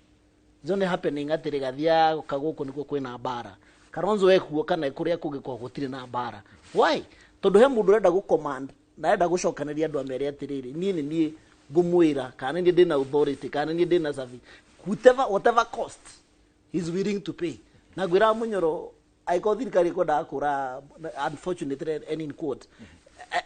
it's only happening atĩ Rigathi ka gũkũ nĩkuo kwĩna mbara, Kalonzo ekuo kana kũrĩa kũngĩ kwa gũtirĩ na mbara. Why? Tondũ he mũndũ ũrenda gũcommand na arenda gũcokanĩria andũ amere atĩrĩrĩ, niĩ nĩ niĩ ngũmwĩra, kana niĩ ndĩna authority, kana niĩ ndĩna sabi, whatever cost he's willing to pay. Na ngwĩra Munyoro, angĩkorwo thirikari ĩkwendaga kũra, unfortunately and in quote,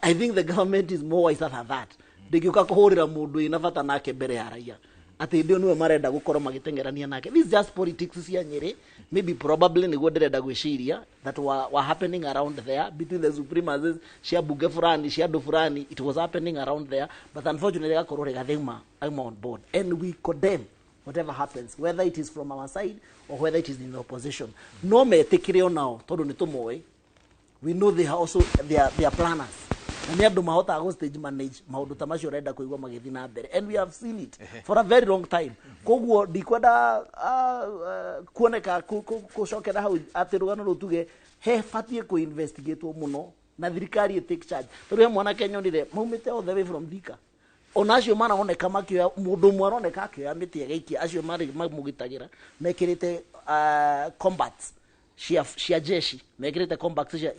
I think the government is more wiser than that. Ndĩngĩũka kũhũrĩra mũndũ ĩna bata nake mbere ya raia atĩ hĩndĩ ĩyo nĩwe marenda gũkorwo magĩteng'erania nake. This is just politics cia Nyĩrĩ, maybe, probably, nĩguo ndĩrenda gwĩciria that were happening around there between the supremacies cia bunge fulani, cia andũ fulani. It was happening around there, but unfortunately gakorwo Rigathi auma on board, and we condemn whatever happens, whether it is from our side or whether it is in the opposition. No metĩkĩre onao, tondũ nĩ tũmoĩ, we know they are also they are planners, na nĩ andũ mahotaga gũ stage manage maũndũ ta macio ũrenda kũigua magĩthiĩ na mbere, and we have seen it for a very long time. Koguo ndikwenda kuoneka gũcokera hau atĩ rũgano rũu tuge he batiĩ kũ investigatwo mũno na thirikari ĩ take charge, tondũ he mwanake nyonire maumĩte all the way from Thika, ona acio maroneka makĩoya, mũndũ ũmwe aroneka akĩoya mĩtĩ agaikia acio marĩ mamũgitagĩra mekĩrĩte combats cia jeshi, mekĩrĩte combats cia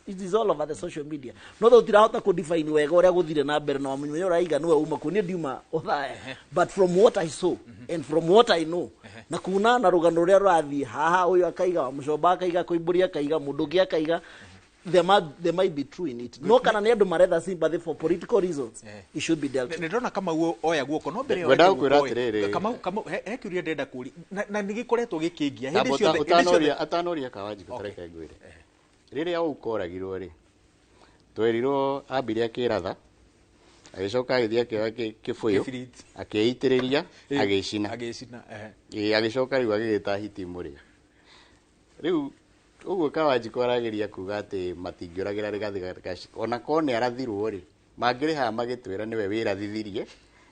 it is all over the social media. No tũtirahota kũ define wega ũrĩa gũthire na mbere, na Wamunyoro ũraiga nĩwe uma kuo, niĩ ndiuma Othaya, but from what I saw and from what I know na kuna na rũgano rũrĩa rũrathiĩ haha, ũyũ akaiga, Wamuchomba akaiga, Koimbũri akaiga, mũndũ ũngĩ akaiga, there might be true in it, no kana nĩ andũ maretha sympathy for political reasons, it should be dealt with. Nĩ ndĩrona Kamau oya guoko, no mbere Ngwendaga oete gũkwĩra guoko, atĩrĩrĩ. Kamau, he kĩũria ndĩrenda kũũria na nĩ gĩkoretwo gĩkĩngia hĩndĩ Tamba ciothe, hĩndĩ ciothe. Atanoria Kawanjikũ, tareke ngwĩre, rĩrĩa ũkoragirwo rĩ, twerirwo ambire akĩratha, agĩcoka agĩthiĩ akĩoya kĩbũyũ, Kĩbiriti. akĩitĩrĩria, agĩcina. Agĩcina, ehe. Ĩĩ, agĩcoka rĩu agĩgĩta hiti mũrĩa. Rĩu ũguo Kawanjikũ arageria kuga atĩ matingĩũragĩra Rigathi Gachagua, ona korwo nĩ arathirwo rĩ, mangĩrĩ haha magĩtwĩra nĩwe wĩrathithirie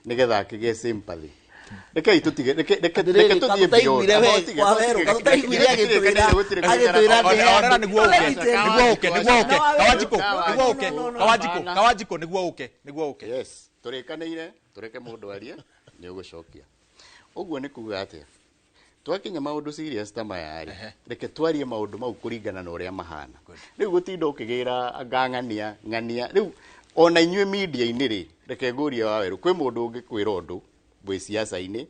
nĩgetha akĩgĩe sympathy. Rekei tũtige, reke Atĩrĩrĩ, reke tũthiĩ beyond. kamũtaiguire we, Amba ũtige, Waweru, tũtige, kamũtaiguire agĩtwĩra gũtirĩ agĩtwĩra atĩ Orera nĩguo ũke, nĩguo ũke, nĩguo ũke, Kawanjikũ, nĩguo ũke, Kawanjikũ, Hapana. Kawanjikũ, nĩguo ũke, nĩguo ũke. Yes, tũrĩkanĩire tũreke mũndũ arie, nĩ ũgũcokia. Ũguo nĩ kuga atĩa? Twakinya maũndũ serious ta maya rĩ, reke twarie maũndũ mau kũringana na ũrĩa mahana. Rĩu gũtinda ũkĩgĩra anga ng'ania ng'ania, rĩu ona inyuĩ media-inĩ rĩ, reke ngũrie Wawerũ, kwĩ mũndũ ũngĩkwĩra ũndũ wĩ siasa-inĩ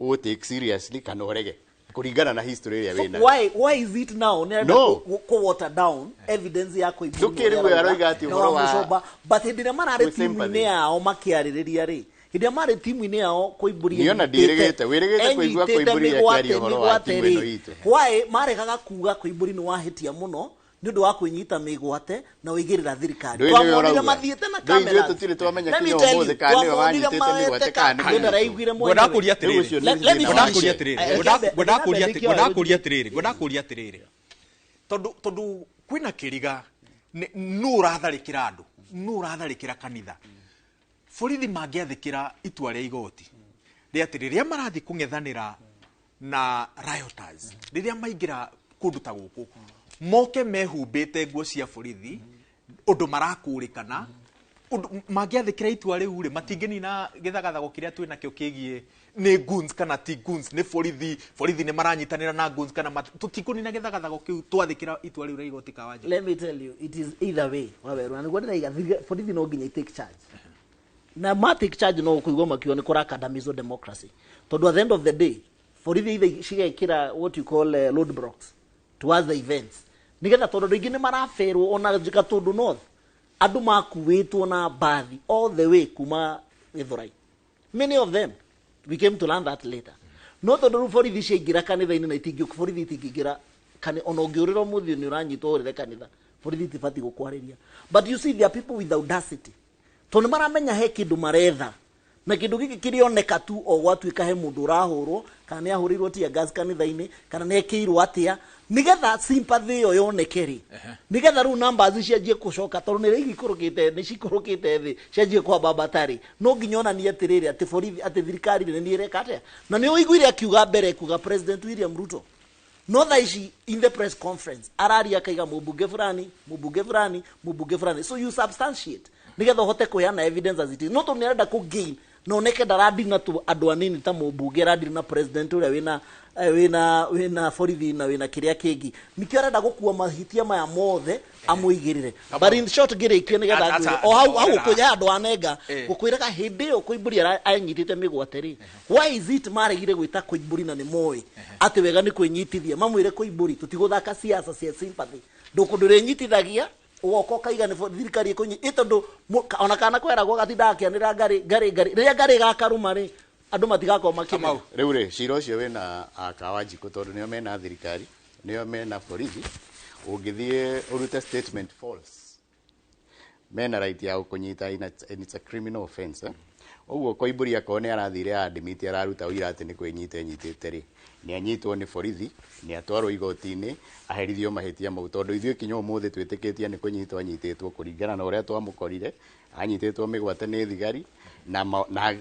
ũ take seriously kana ũrege kũringana na history ĩrĩa wĩnayo? Why is it now nĩ No. ku water down evidence ya Koimbũri? Ndũkĩrĩ ũyũ aroiga atĩ ũhoro wa But hĩndĩ ĩrĩa mararĩ gwĩ sympathy. timu-inĩ yao makĩarĩrĩria rĩ, hĩndĩ ĩrĩa marĩ timu-inĩ yao Koimbũri Niĩ ona ndiĩrĩgĩte, wĩrĩgĩte kũigua Koimbũri akĩaria ũhoro wa timu ĩno itũ. Why maregaga kuga Koimbũri nĩ wahĩtia mũno nĩ ũndũ wa kwĩnyita mĩgwate na ũigĩrĩra thirikari? Ndũĩ nĩwe Twamonire ũrauga. mathiĩte na Ndũĩ ithuĩ cameras. tũtirĩ twamenya Let me kinya tell you, ũmũthĩ kana nĩwe twamonire wanyitĩte mĩgwate kana nĩ Ndũ ndaraiguire Ngwenda mwenyewe. kũria Rĩu atĩrĩrĩ. ũcio nĩ Let me thĩna Ngwenda wake. kũria atĩrĩrĩ. Ngwenda kũria atĩrĩrĩ, ngwenda kũria atĩrĩrĩ, tondũ kwĩna kĩriga nũ ũratharĩkĩra andũ, nũ ũratharĩkĩra kanitha. Borithi mangĩathĩkĩra itua rĩa igoti rĩa atĩ rĩrĩa marathiĩ kũng'ethanĩra na rioters, rĩrĩa maingĩra kũndũ ta gũkũ, moke mehumbĩte nguo cia borithi, ũndũ marakũrĩkana, ũndũ mangĩathĩkĩra itua rĩu rĩ, matingĩnina gĩthagathago kĩrĩa twĩ nakĩo kĩgiĩ nĩ goons kana ti goons, nĩ borithi, borithi nĩ maranyitanĩra na goons kana tũtikũnina gĩthagathago kĩu twathĩkĩra itua rĩu rĩa igoti, Kawanjikũ? Let me tell you, it is either way, Waweru, na nĩguo ndĩraiga borithi no nginya take charge, na ma take charge no kũigua makiuga nĩ kũrakandamizwo democracy, tondũ at the end of the day borithi either cigekĩra what you call road blocks towards the events, nĩgetha, tondũ andũ aingĩ nĩ maraberwo, ona Gatũndũ North andũ makuĩtwo na mbathi all the way kuma Gĩthũrai, many of them, we came to learn that later. No tondũ rĩu borithi ciaingĩra kanitha-inĩ, na itingĩ borithi itingĩingĩra ona ũngĩũrĩra ũmũthĩ nĩ ũranyitwo ũrĩre kanitha. Borithi itibatiĩ gũkwarĩria, but you see, there are people with audacity, tondũ nĩ maramenya he kĩndũ maretha, na kĩndũ gĩkĩ kĩrĩoneka tu o gwatuĩka he mũndũ ũrahũrwo, kana nĩ ahũrĩirwo tear gas kanitha-inĩ, kana nĩ ekĩirwo atĩa, nĩgetha sympathy ĩyo yoneke rĩ, nĩgetha rĩu numbers cianjie gũcoka, tondũ nĩ rĩu ikũrũkĩte, nĩ cikũrũkĩte thĩ, cianjie kwambambata rĩ, no nginya onanie atĩrĩrĩ, atĩ borithi, atĩ thirikari nĩ ĩreka atĩa. Na nĩ ũiguire akiuga mbere kuga President William Ruto, no thaa ici in the press conference araria akaiga mũmbunge fulani, mũmbunge fulani, mũmbunge fulani. So you substantiate nĩgetha ũhote kũheana evidence as it is. No tondũ nĩ arenda kũ gain na oneke ndaradiri na tu andũ anini ta mũmbunge, aradiri na president ũrĩa wĩna wĩna borithi na wĩna kĩrĩa kĩngĩ, nĩkĩo arenda gũkua mahĩtia maya mothe amũigĩrĩre. But in short, ngĩrĩkie nĩgetha ngwĩre o hau hau gũkũnya andũ anenga gũkwĩraga hĩndĩ ĩyo Koimbũri anyitĩte mĩgwate rĩ, why is it maregire gwĩta Koimbũri, na nĩ moĩ atĩ wega nĩ kwĩnyitithia, mamwĩre Koimbũri, tũtigũthaka siasa cia sympathy, ndũrĩnyitithagia, ũgoka ũkaiga nĩ thirikari ĩkũnyi ĩ, tondũ ona kana kweragwo gatindaga akĩanĩra ngarĩ ngarĩ ngarĩ, rĩrĩa ngarĩ ĩgakarũma rĩ, andũ matigakorwo makĩmenya. Rĩu rĩ, cira ũcio wĩna Akawanjikũ, tondũ nĩo mena thirikari, nĩo mena borithi. Ũngĩthiĩ ũrute statement false, mena right ya gũkũnyita, and it's a criminal offense, eh? Ũguo Koimbũri akorwo nĩ arathire admit araruta ũira atĩ nĩ kwĩnyita enyitĩte rĩ, nĩ anyitwo nĩ borithi, nĩ atwarwo igoti-inĩ, aherithio mahĩtia mau, tondũ ithuĩ kinya ũmũthĩ twĩtĩkĩtie nĩ kũnyitwo anyitĩtwo kũringana na ũrĩa twamũkorire anyitĩtwo mĩgwate nĩ thigari, na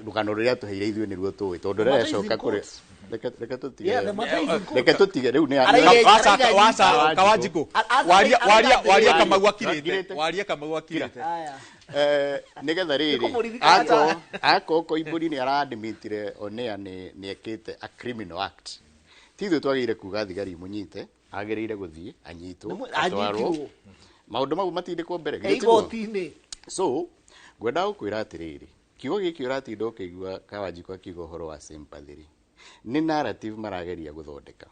rũgano rũrĩa atũheire ithuĩ nĩruo tũĩ, tondũ The matter is in rĩracoka kũrĩ court. Reke tũtige. Yeah, the matter is in court. Reke tũtige rĩu nĩ Waca Kawanjikũ, waria waria waria Kamau akirĩte, waria Kamau akirĩte. Nĩgetha rĩrĩ, Nĩkũmũririkana. ako Koimbũri nĩ araadmitire onea nĩ ekĩte a criminal act, ti ithuĩ twagĩrĩire kuga thigari imũnyite, agĩrĩire gũthiĩ anyitwo, atwarwo, Anyitirwo. Maũndũ mau matindĩkwo mbere, githĩ tiguo? Igoti-inĩ. So ngwendaga gũkwĩra atĩrĩrĩ, kiugo gĩkĩ ũratinda ũkĩigua Kawanjikũ akiuga ũhoro wa sympathy rĩ, nĩ narrative marageria gũthondeka.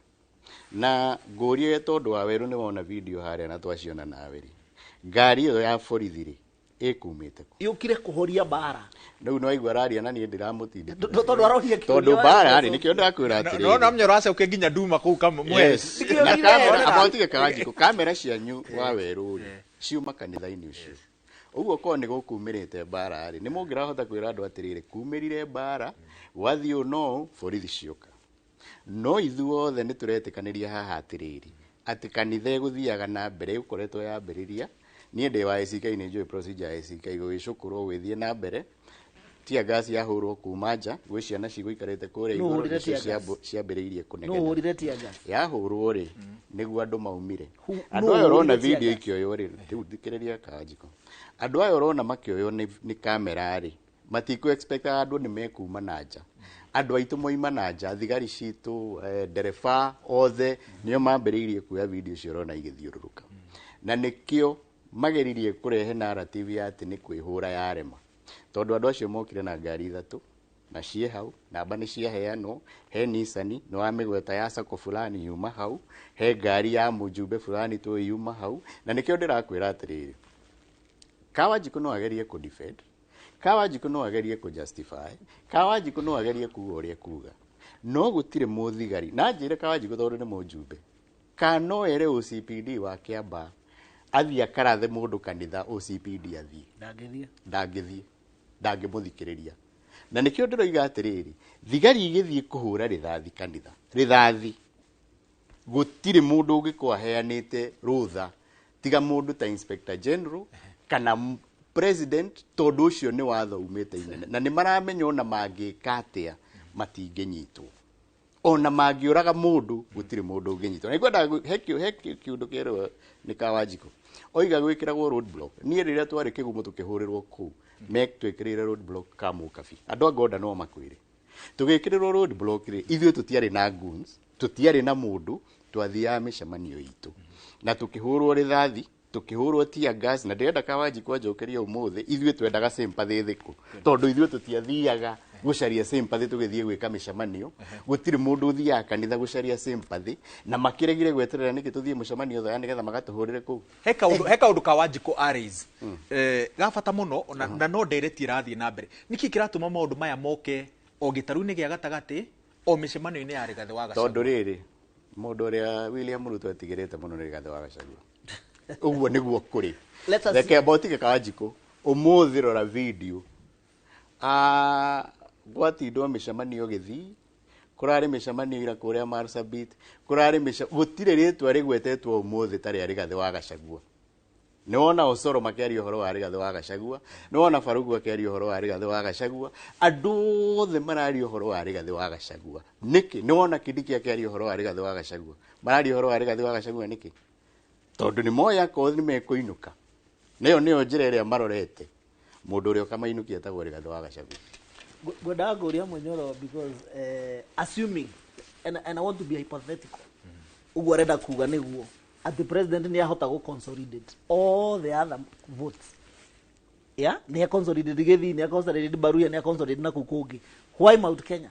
Na ngũrie, tondũ wa werũ nĩ wona video harĩa na twaciona nawe rĩ, ngari ĩyo ya borithi rĩ, ĩkumĩte kũ? Yũkire kũhoria mbara. Rĩu nĩ waigua araria na niĩ ndĩramũtindĩka Tondũ aroria kĩũria. Tondũ mbara rĩ, nĩkĩo ndakwĩra No atĩrĩrĩ, no menya ũracokia nginya nduma kũu kamwe. Yes. Na kamera, amba ũtige Kawanjikũ, kamera cianyu wa werũ rĩ, ciuma kanitha-inĩ ũcio. Ũguo korwo nĩ gũkumĩrĩte mbara rĩ, nĩ mũngĩrahota kwĩra andũ atĩrĩrĩ, kumĩrire mbara, gwathiĩ ũũ no borithi cioka. No ithuothe nĩ tũretĩkanĩria haha atĩrĩrĩ, atĩ kanitha ĩgũthiaga na mbere, ĩgũkoretwo yambĩrĩria. Niĩ ndĩ wa ACK, nĩ njũĩ procedure ya ACK, gũgĩcũkũrwo gwĩthiĩ na mbere, tear gas yahũrwo kuma nja gwĩ ciana cigũikarĩte kũrĩa Nũ igũrũ, ũhũrire nĩcio tear gas? ciambĩrĩirie Nũ kũnegena. ũhũrire tear gas? Yahũrwo rĩ, nĩguo andũ maumire. Andũ Nũ aya ũrona ũhũrire tear video gas? ikĩoywo rĩ, rĩu thikĩrĩria Kawanjikũ, andũ aya ũrona makĩoywo nĩ kamera rĩ, matikũ expect andũ nĩ mekuma na nja. Andũ aitũ moima na nja, thigari citũ, ndereba othe nĩo mambĩrĩirie kuoya video icio ũrona igĩthiũrũrũka, na nĩkĩo mageririe kũrehe narrative ya atĩ nĩ kwĩhũra yarema, tondũ andũ acio mokire na ngari ithatũ na ciĩ hau, namba nĩ ciaheanwo. He Nissan nĩ wa mĩgweta ya sako fulani yuma hau, he ngari ya mũjumbe fulani tũĩ yuma hau. Na nĩkĩo ndĩrakwĩra atĩrĩrĩ, Kawanjikũ no agerie kũ defend, Kawanjikũ no agerie kũ justify, Kawanjikũ no agerie kuga ũrĩa kuga, no gũtirĩ mũthigari na njĩre Kawanjikũ, tondũ nĩ mũjumbe, kana no ere OCPD wa Kĩambaa athiĩ akarathe mũndũ kanitha, OCPD athiĩ? Ndangĩthiĩ. Ndangĩthiĩ, ndangĩmũthikĩrĩria. Na nĩkĩo ndĩroiga atĩrĩrĩ, thigari igĩthiĩ kũhũra rĩthathi kanitha, rĩthathi, gũtirĩ mũndũ ũngĩkorwo aheanĩte rũtha tiga mũndũ ta inspector general kana president, tondũ ũcio nĩ watho umĩte inene, na nĩ maramenya ona mangĩka atĩa matingĩnyitwo, ona mangĩũraga mũndũ gũtirĩ mũndũ ũngĩnyitwo. Na ngwendaga he kĩũndũ kĩerwo nĩ Kawanjikũ, oiga gwĩkĩragwo road block. Niĩ rĩrĩa twarĩ kĩgumo tũkĩhũrĩrwo kũu, twĩkĩrĩire road block Kamũkabi, andũ a Gonda no makwĩre, tũgĩkĩrĩrwo road block rĩ, ithuĩ tũtiarĩ na goons, tũtiarĩ na mũndũ, twathiaga mĩcemanio itũ na tũkĩhũrwo rĩthathi, tũkĩhũrwo tear gas. Na ndĩrenda Kawanjikũ anjokerie ũmũthĩ, ithuĩ twendaga sympathy thĩkũ? Tondũ ithuĩ tũtiathiaga gũcaria sympathy tũgĩthiĩ gwĩka mĩcemanio. Gũtirĩ mũndũ ũthiaga kanitha gũcaria sympathy, na makĩregire gweterera nĩkĩ tũthiĩ mũcemanio thaya nĩgetha magatũhũrĩre kũu? He kaũndũ ka Wanjikũ aris ga bata mũno na no ndereti ĩrathiĩ na mbere. Nĩkĩ kĩratũma maũndũ maya moke o gĩtarũ-inĩ gĩa gatagatĩ, o mĩcemanio-inĩ ya Rigathĩ wa Gachagua? Tondũ rĩrĩ, mũndũ ũrĩa William Ruto etigĩrĩte mũno nĩ Rigathĩ wa Gachagua. Ũguo nĩguo kũrĩ. Reke mbotige Kanjikũ ũmũthĩ rora video gwatindwo mĩcemanio Gĩthii, kũrarĩ mĩcemanio ira kũrĩa Marsabit, kũrarĩ gũtirĩ rĩtwa rĩgwetetwo ũmũthĩ ta rĩa Rigathĩ wa Gachagua. Nĩwona Osoro makĩaria ũhoro wa Rigathĩ wa Gachagua, nĩwona Barugu akĩaria ũhoro wa Rigathĩ wa Gachagua, andũ othe mararia ũhoro wa Rigathĩ wa Gachagua. Nĩkĩ? Nĩwona Kindiki akĩaria ũhoro wa Rigathĩ wa Gachagua, mararia ũhoro wa Rigathĩ wa Gachagua nĩkĩ? Tondũ nĩ moĩ akorwo nĩ mekũinũka. Nĩyo nĩyo njĩra ĩrĩa marorete. Mũndũ ũrĩa ũkamainũkia etagwo Rigathĩ wa Gachagua. Ngwendaga ngũria Munyoro because assuming and I want to be hypothetical, ũguo arenda kuga nĩguo atĩ president nĩ ahota gũ consolidate all the other votes, yeah, nĩ consolidate Gĩthii, nĩ consolidate Baruya, nĩ consolidate na kũu kũngĩ, why Mount Kenya?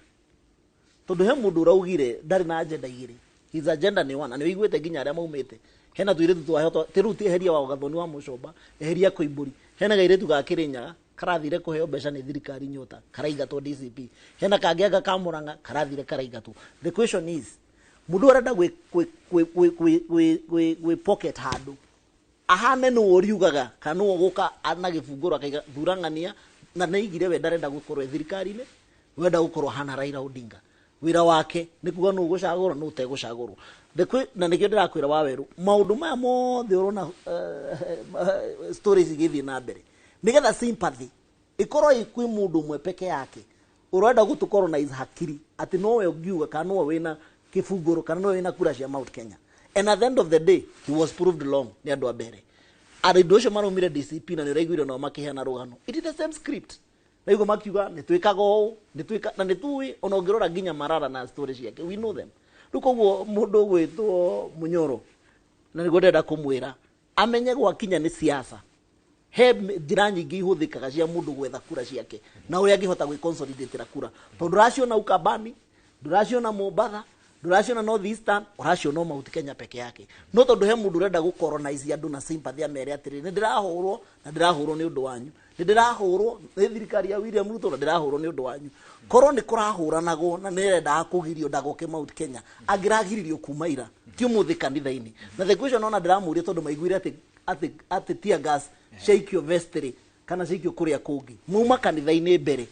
Tondũ he mũndũ ũraugire ndarĩ na agenda igĩrĩ, his agenda nĩ one, na nĩ ũiguĩte nginya arĩa maumĩte hena tũirĩtu twaheo ti rĩu ti eheria wa Gathoni wa Mũcomba, eheria Koimbũri, hena gairĩtu ga Kĩrĩnyaga karathire kũheo mbeca nĩ thirikari nyota karaingatwo DCP, hena kangĩ anga ka Murang'a karathire karaingatwo. The question is, mũndũ arenda gwĩ pocket handũ ahane nĩwe ũriugaga kana nĩwe ũgũka na gĩbungũro akaiga thurang'ania na nĩaigire we ndarenda gũkorwo e thirikari-inĩ, wenda gũkorwo ahana Raila Odinga. Wĩra wake nĩ kuga nũ ũgũcagũrwo nũ ũtegũcagũrwo. Na nĩkĩo ndĩrakwĩra Wawerũ, maũndũ maya mothe ũrona stories igĩthiĩ na mbere nĩgetha sympathy ĩkorwo ĩ kwĩ mũndũ ũmwe peke yake ũrenda gũtũcolonize hakiri atĩ nowe ũngiuga kana nowe wĩna kĩbungũro kana nowe wĩna kura cia Mount Kenya. And at the end of the day he was proved wrong nĩ andũ a mbere. Andũ acio maraumire DCP na nĩ ũraiguire nao makĩheana rũgano, it is the same script. Naiguo makiuga nĩ twĩkaga ũũ, nĩ twĩka na nĩ tũĩ, ona ũngĩrora nginya Marara na story ciake, we know them. Rĩu koguo mũndũ ũgwĩtwo Munyoro na nĩguo ndĩrenda kũmwĩra amenye gwakinya nĩ siasa, he njĩra nyingĩ ihũthĩkaga cia mũndũ gwetha kura ciake na ũrĩa angĩhota gwĩconsolidatĩra kura, tondũ ndũraciona Ukambani, ndũraciona Mombatha, ndũraciona North Eastern, ũraciona Mount Kenya peke yake. No tondũ he mũndũ ũrenda gũcolonize andũ na sympathy amere atĩrĩrĩ, nĩ ndĩrahũrwo na ndĩrahũrwo nĩ ũndũ wanyu, nĩ ndĩrahũrwo nĩ thirikari ya William Ruto na ndĩrahũrwo nĩ ũndũ wanyu. Korwo nĩ kũrahũranagwo na nĩ arendaga kũgirio ndagoke Mount Kenya, angĩragiririo kuma ira, ti ũmũthĩ kanitha-inĩ. Na the question ona ndĩramũria tondũ maiguire atĩ tear gas ciaikio vestry kana ciaikio kũrĩa kũngĩ, mauma kanitha-inĩ mbere,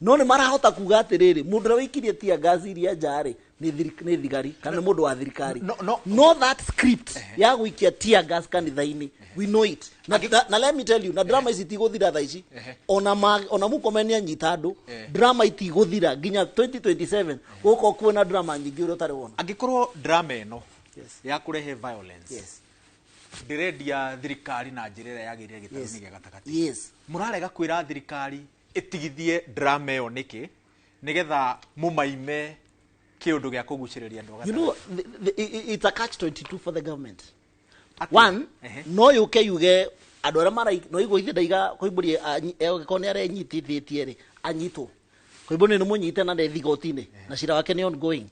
no nĩ marahota kuga atĩrĩrĩ, mũndũ ũrĩa wĩikirie tear gas iria nja rĩ nĩ thigari kana nĩ mũndũ wa thirikari. No that script ya gũikia tear gas kanitha-inĩ, we know it. Na let me tell you, na drama ici itigũthira thaa ici, ona Murkomen nĩ anyita andũ, drama itigũthira nginya 2027 gũkorwo kuona drama nyingĩ ũrĩa ũtarĩ wona. Angĩkorwo drama ĩno ya kũrehe violence ndĩrendia thirikari na njĩra ĩrĩa yagĩrĩire gĩtarũ-inĩ gĩa gatagatĩ, mũrarega kwĩra thirikari ĩtigithie drama ĩyo nĩkĩ, nĩgetha mũmaime kĩũndũ gĩa kũgucĩrĩria andũ a You know, it's a catch 22 for the government. One, no yũke yuge andũ arĩa mara no igwo ithe ndaiga Koimbũri angĩkorwo nĩ arenyitithĩtie rĩ anyitwo. Koimbũri nĩ mũnyite na nĩ igoti-inĩ na cira wake nĩ ongoing.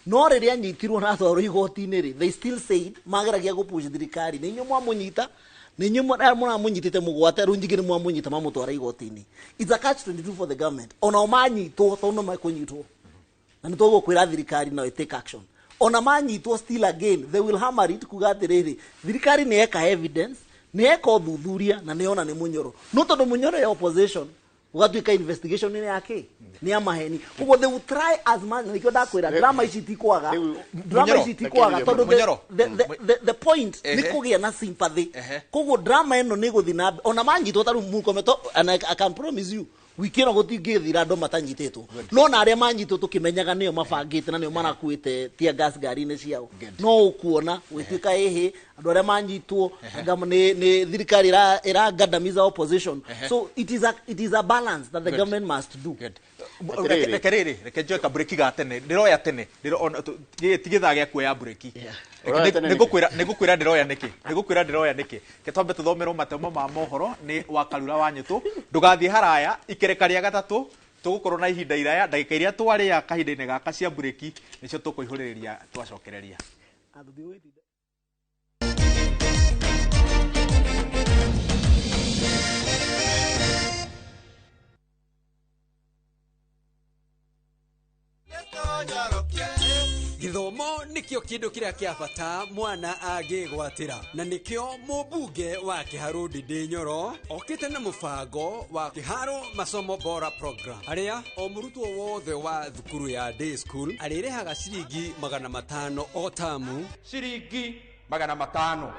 No rĩrĩa anyitirwo na atwarwo igoti-inĩ rĩ, they still said mageragia gũpush thirikari, nĩ inyuĩ mwamũnyita, nĩ inyuĩ mũramũnyitĩte mũgwate, rĩu nyingĩ nĩ mwamũnyita mamũtwara igoti-inĩ. It's a catch 22 for the government. Onao manyitwo tondũ no mekũnyitwo, na nĩ tũgũkwĩra thirikari no take action. Ona manyitwo still again they will hammer it kuga atĩrĩrĩ, thirikari nĩ eka evidence, nĩ eka ũthuthuria na nĩ ona nĩ Munyoro. No tondũ Munyoro ya opposition ũgatuĩka investigation nĩ yake nĩ ya maheni, koguo they will try as much. Nĩkĩo ndakwĩra drama ici itikwaga, drama ici itikwaga tondũ the point nĩ kũgĩa na sympathy. Koguo drama ĩno nĩ gũthiĩ na mbere ona manyitwo ta rĩu Murkomen, and I can promise you wiki ĩno gũtingĩthira andũ matanyitĩtwo, no na arĩa manyitwo tũkĩmenyaga nĩo mabangĩte na nĩo marakuĩte tear gas ngari-inĩ ciao, no ũkuona gwĩtuĩka ĩhĩ andũ arĩa manyitwo nĩ thirikari ĩragandamiza opposition. So it is a balance that the government must do. Reke rĩrĩ, reke njoe kabreki ga tene, ndĩroya tene, ti gĩthaa gĩa kuoya breki. Nĩngũkwĩra ndĩroya nĩkĩ, nĩngũkwĩra ndĩroya nĩkĩ. Reke twambe tũthomerwo matemo ma mohoro nĩ wa Karura wa Nyũtũ. Ndũgathiĩ haraya, ikereka rĩa gatatũ tũgũkorwo na ihinda iraya, ndagĩka iria twarĩa kahinda-inĩ gaka cia breki nĩcio tũkũihũrĩrĩria twacokereria. Gĩthomo nĩkĩo kĩndũ kĩrĩa kĩa bata mwana angĩgwatĩra, na nĩkĩo mũmbunge wa Kĩharũ Ndindi Nyoro okĩte na mũbango wa Kĩharo Masomo Bora Program, harĩa o mũrutwo wothe wa thukuru ya day school arĩrĩhaga ciringi 500 o tamu, ciringi 500,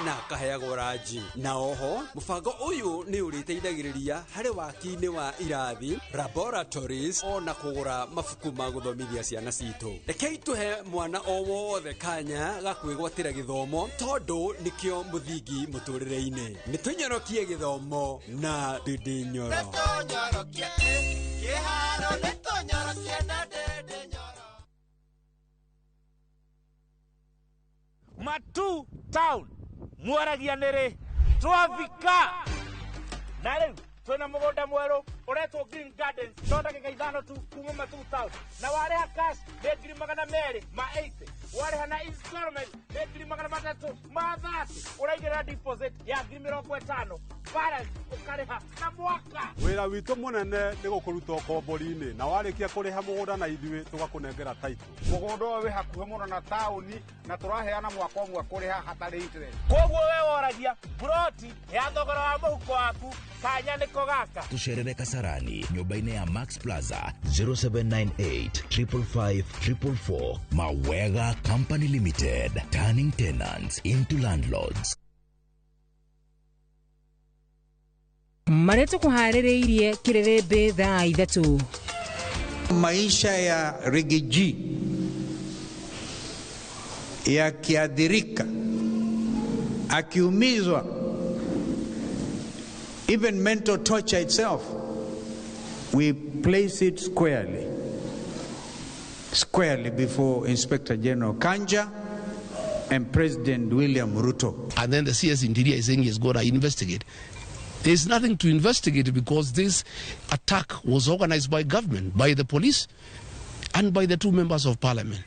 na akaheagwo ranji. Na oho mũbango ũyũ nĩ ũrĩteithagĩrĩria harĩ waki-inĩ wa irathi, laboratories, ona kũgũra mabuku ma gũthomithia ciana citũ. Rekei tũhe mwana o wothe kanya ga kwĩgwatĩra gĩthomo, tondũ nĩkĩo mũthingi mũtũrĩre-inĩ. Nĩ tũnyorokie gĩthomo na Ndindi Nyoro. Matu town mwaragia nĩrĩ twafika na rĩu twĩna mũgũnda mwerũ ũretwo Green Gardens, no ndagĩka 5 tu kuma Matu town, na warĩha cash nĩ 280,000, warĩha na installment nĩ 330,000, ũraigĩrĩra deposit ya 50,000, balance ũkarĩha na mwaka. Wĩra witũ mũnene nĩ gũkũruta ũkombori-inĩ, na warĩkia kũrĩha mũgũnda na ithuĩ tũgakũnengera title. Mũgũnda ũyũ wĩ hakuhĩ mũno na taũni, na tũraheana mwaka ũmwe kũrĩha hatarĩ interest. Koguo we woragia buroti ya thogora wa mũhuko waku, kanya nĩko gaka. Tucerere Kasarani nyũmba-inĩ ya Max Plaza, 0798 555 444. Mawega Company Limited, turning tenants into landlords. Marĩa tũkũharĩrĩirie kĩrĩrĩmbĩ thaa 3. Maisha ya Rigiji yakiadhirika, akiumizwa, even mental torture itself, we place it squarely before Inspector General Kanja and President William Ruto. And then the CS Interior is saying he's going to investigate. There's nothing to investigate because this attack was organized by government, by the police, and by the 2 members of parliament.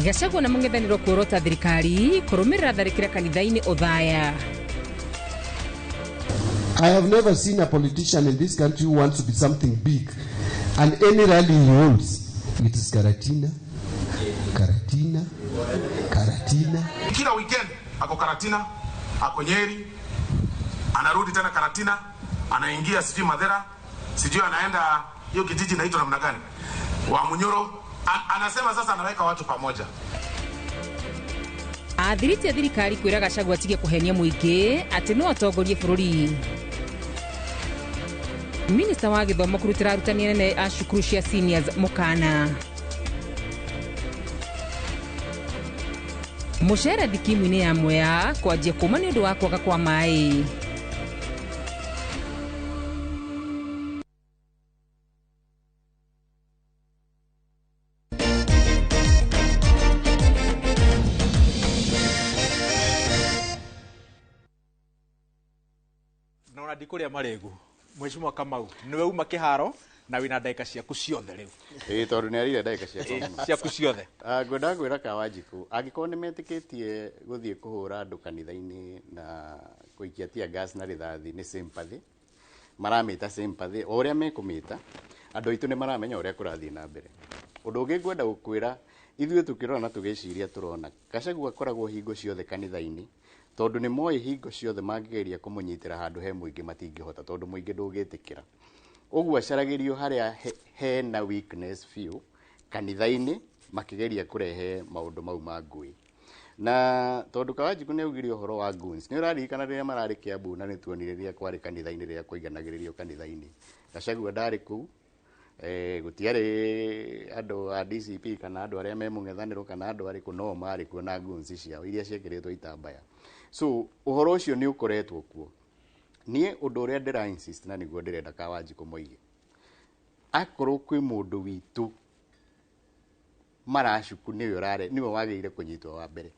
Gachagua na mũng'ethanĩro kuorota thirikari kũrũmĩrĩra tharĩkĩra kanitha-inĩ Othaya. I have never seen a politician in this country who wants to be something big, and any rally he holds, it is Karatina, Karatina, Karatina. Kila weekend ako Karatina, ako Nyeri, anarudi tena Karatina, anaingia sijui Madhera, sijui anaenda hiyo kijiji inaitwa namna gani, wa Munyoro. Anasema sasa anaweka watu pamoja. Athiriti a thirikari kwĩra Gachagua atige kũhenia mũingĩ atĩ no atongorie bũrũri. Minista wa gĩthomo kũrutĩra arutani anene a cukuru cia seniors mũkana. Mũcere thikimu-inĩ ya Mwea kwanjia kũma nĩ ũndũ wa kwaga kwa maĩ. Naona ndikũrĩa marĩgu. Mheshimiwa Kamau, niwe uma kĩharo na wĩna ndagĩka ciaku ciothe rĩu. Ĩĩ, tondũ nĩ arire ndagĩka ciakwa mũno. Ciaku ciothe. Ngwenda ngwĩra Kawanjikũ, angĩkorwo nĩ metĩkĩtie gũthiĩ kũhũra andũ kanitha-inĩ na kũikia tear gas na rithathi nĩ sympathy, maramĩta sympathy, o ũrĩa mekũmĩta, andũ aitũ nĩ maramenya ũrĩa kũrathiĩ na mbere. Ũndũ ũngĩ ngwenda gũkwĩra, ithuĩ tũkĩrora na tũgĩciria tũrona, Gachagua akoragwo hingo ciothe kanitha-inĩ, tondũ nĩ moĩ hingo ciothe mangĩgeria kũmũnyitĩra handũ he mũingĩ matingĩhota, tondũ mũingĩ ndũngĩtĩkĩra. Ũguo acaragĩrio harĩa hena weakness biũ kanitha-inĩ, makĩgeria kũrehe maũndũ mau ma ngũĩ. Na tondũ Kawanjikũ nĩ augire ũhoro wa goons, nĩ ũraririkana rĩrĩa mararĩ Kiambu na nĩ tuonire rĩrĩa kwarĩ kanitha-inĩ, rĩrĩa kwaiganagĩrĩrio kanitha-inĩ. Gachagua ndarĩ kũu, gũtiarĩ andũ a DCP kana andũ arĩa me mũng'ethanĩro kana andũ arĩkũ, no marĩ kuo na goons ciao iria ciekĩrĩtwo itambaya. So ũhoro ũcio nĩ ũkoretwo kuo. Niĩ ũndũ ũrĩa ndĩra insist na nĩguo ndĩrenda Kawanjikũ moige, akorwo kwĩ mũndũ witũ maracuku nĩwe ũrare, nĩwe wagĩrĩire kũnyitwo wa mbere.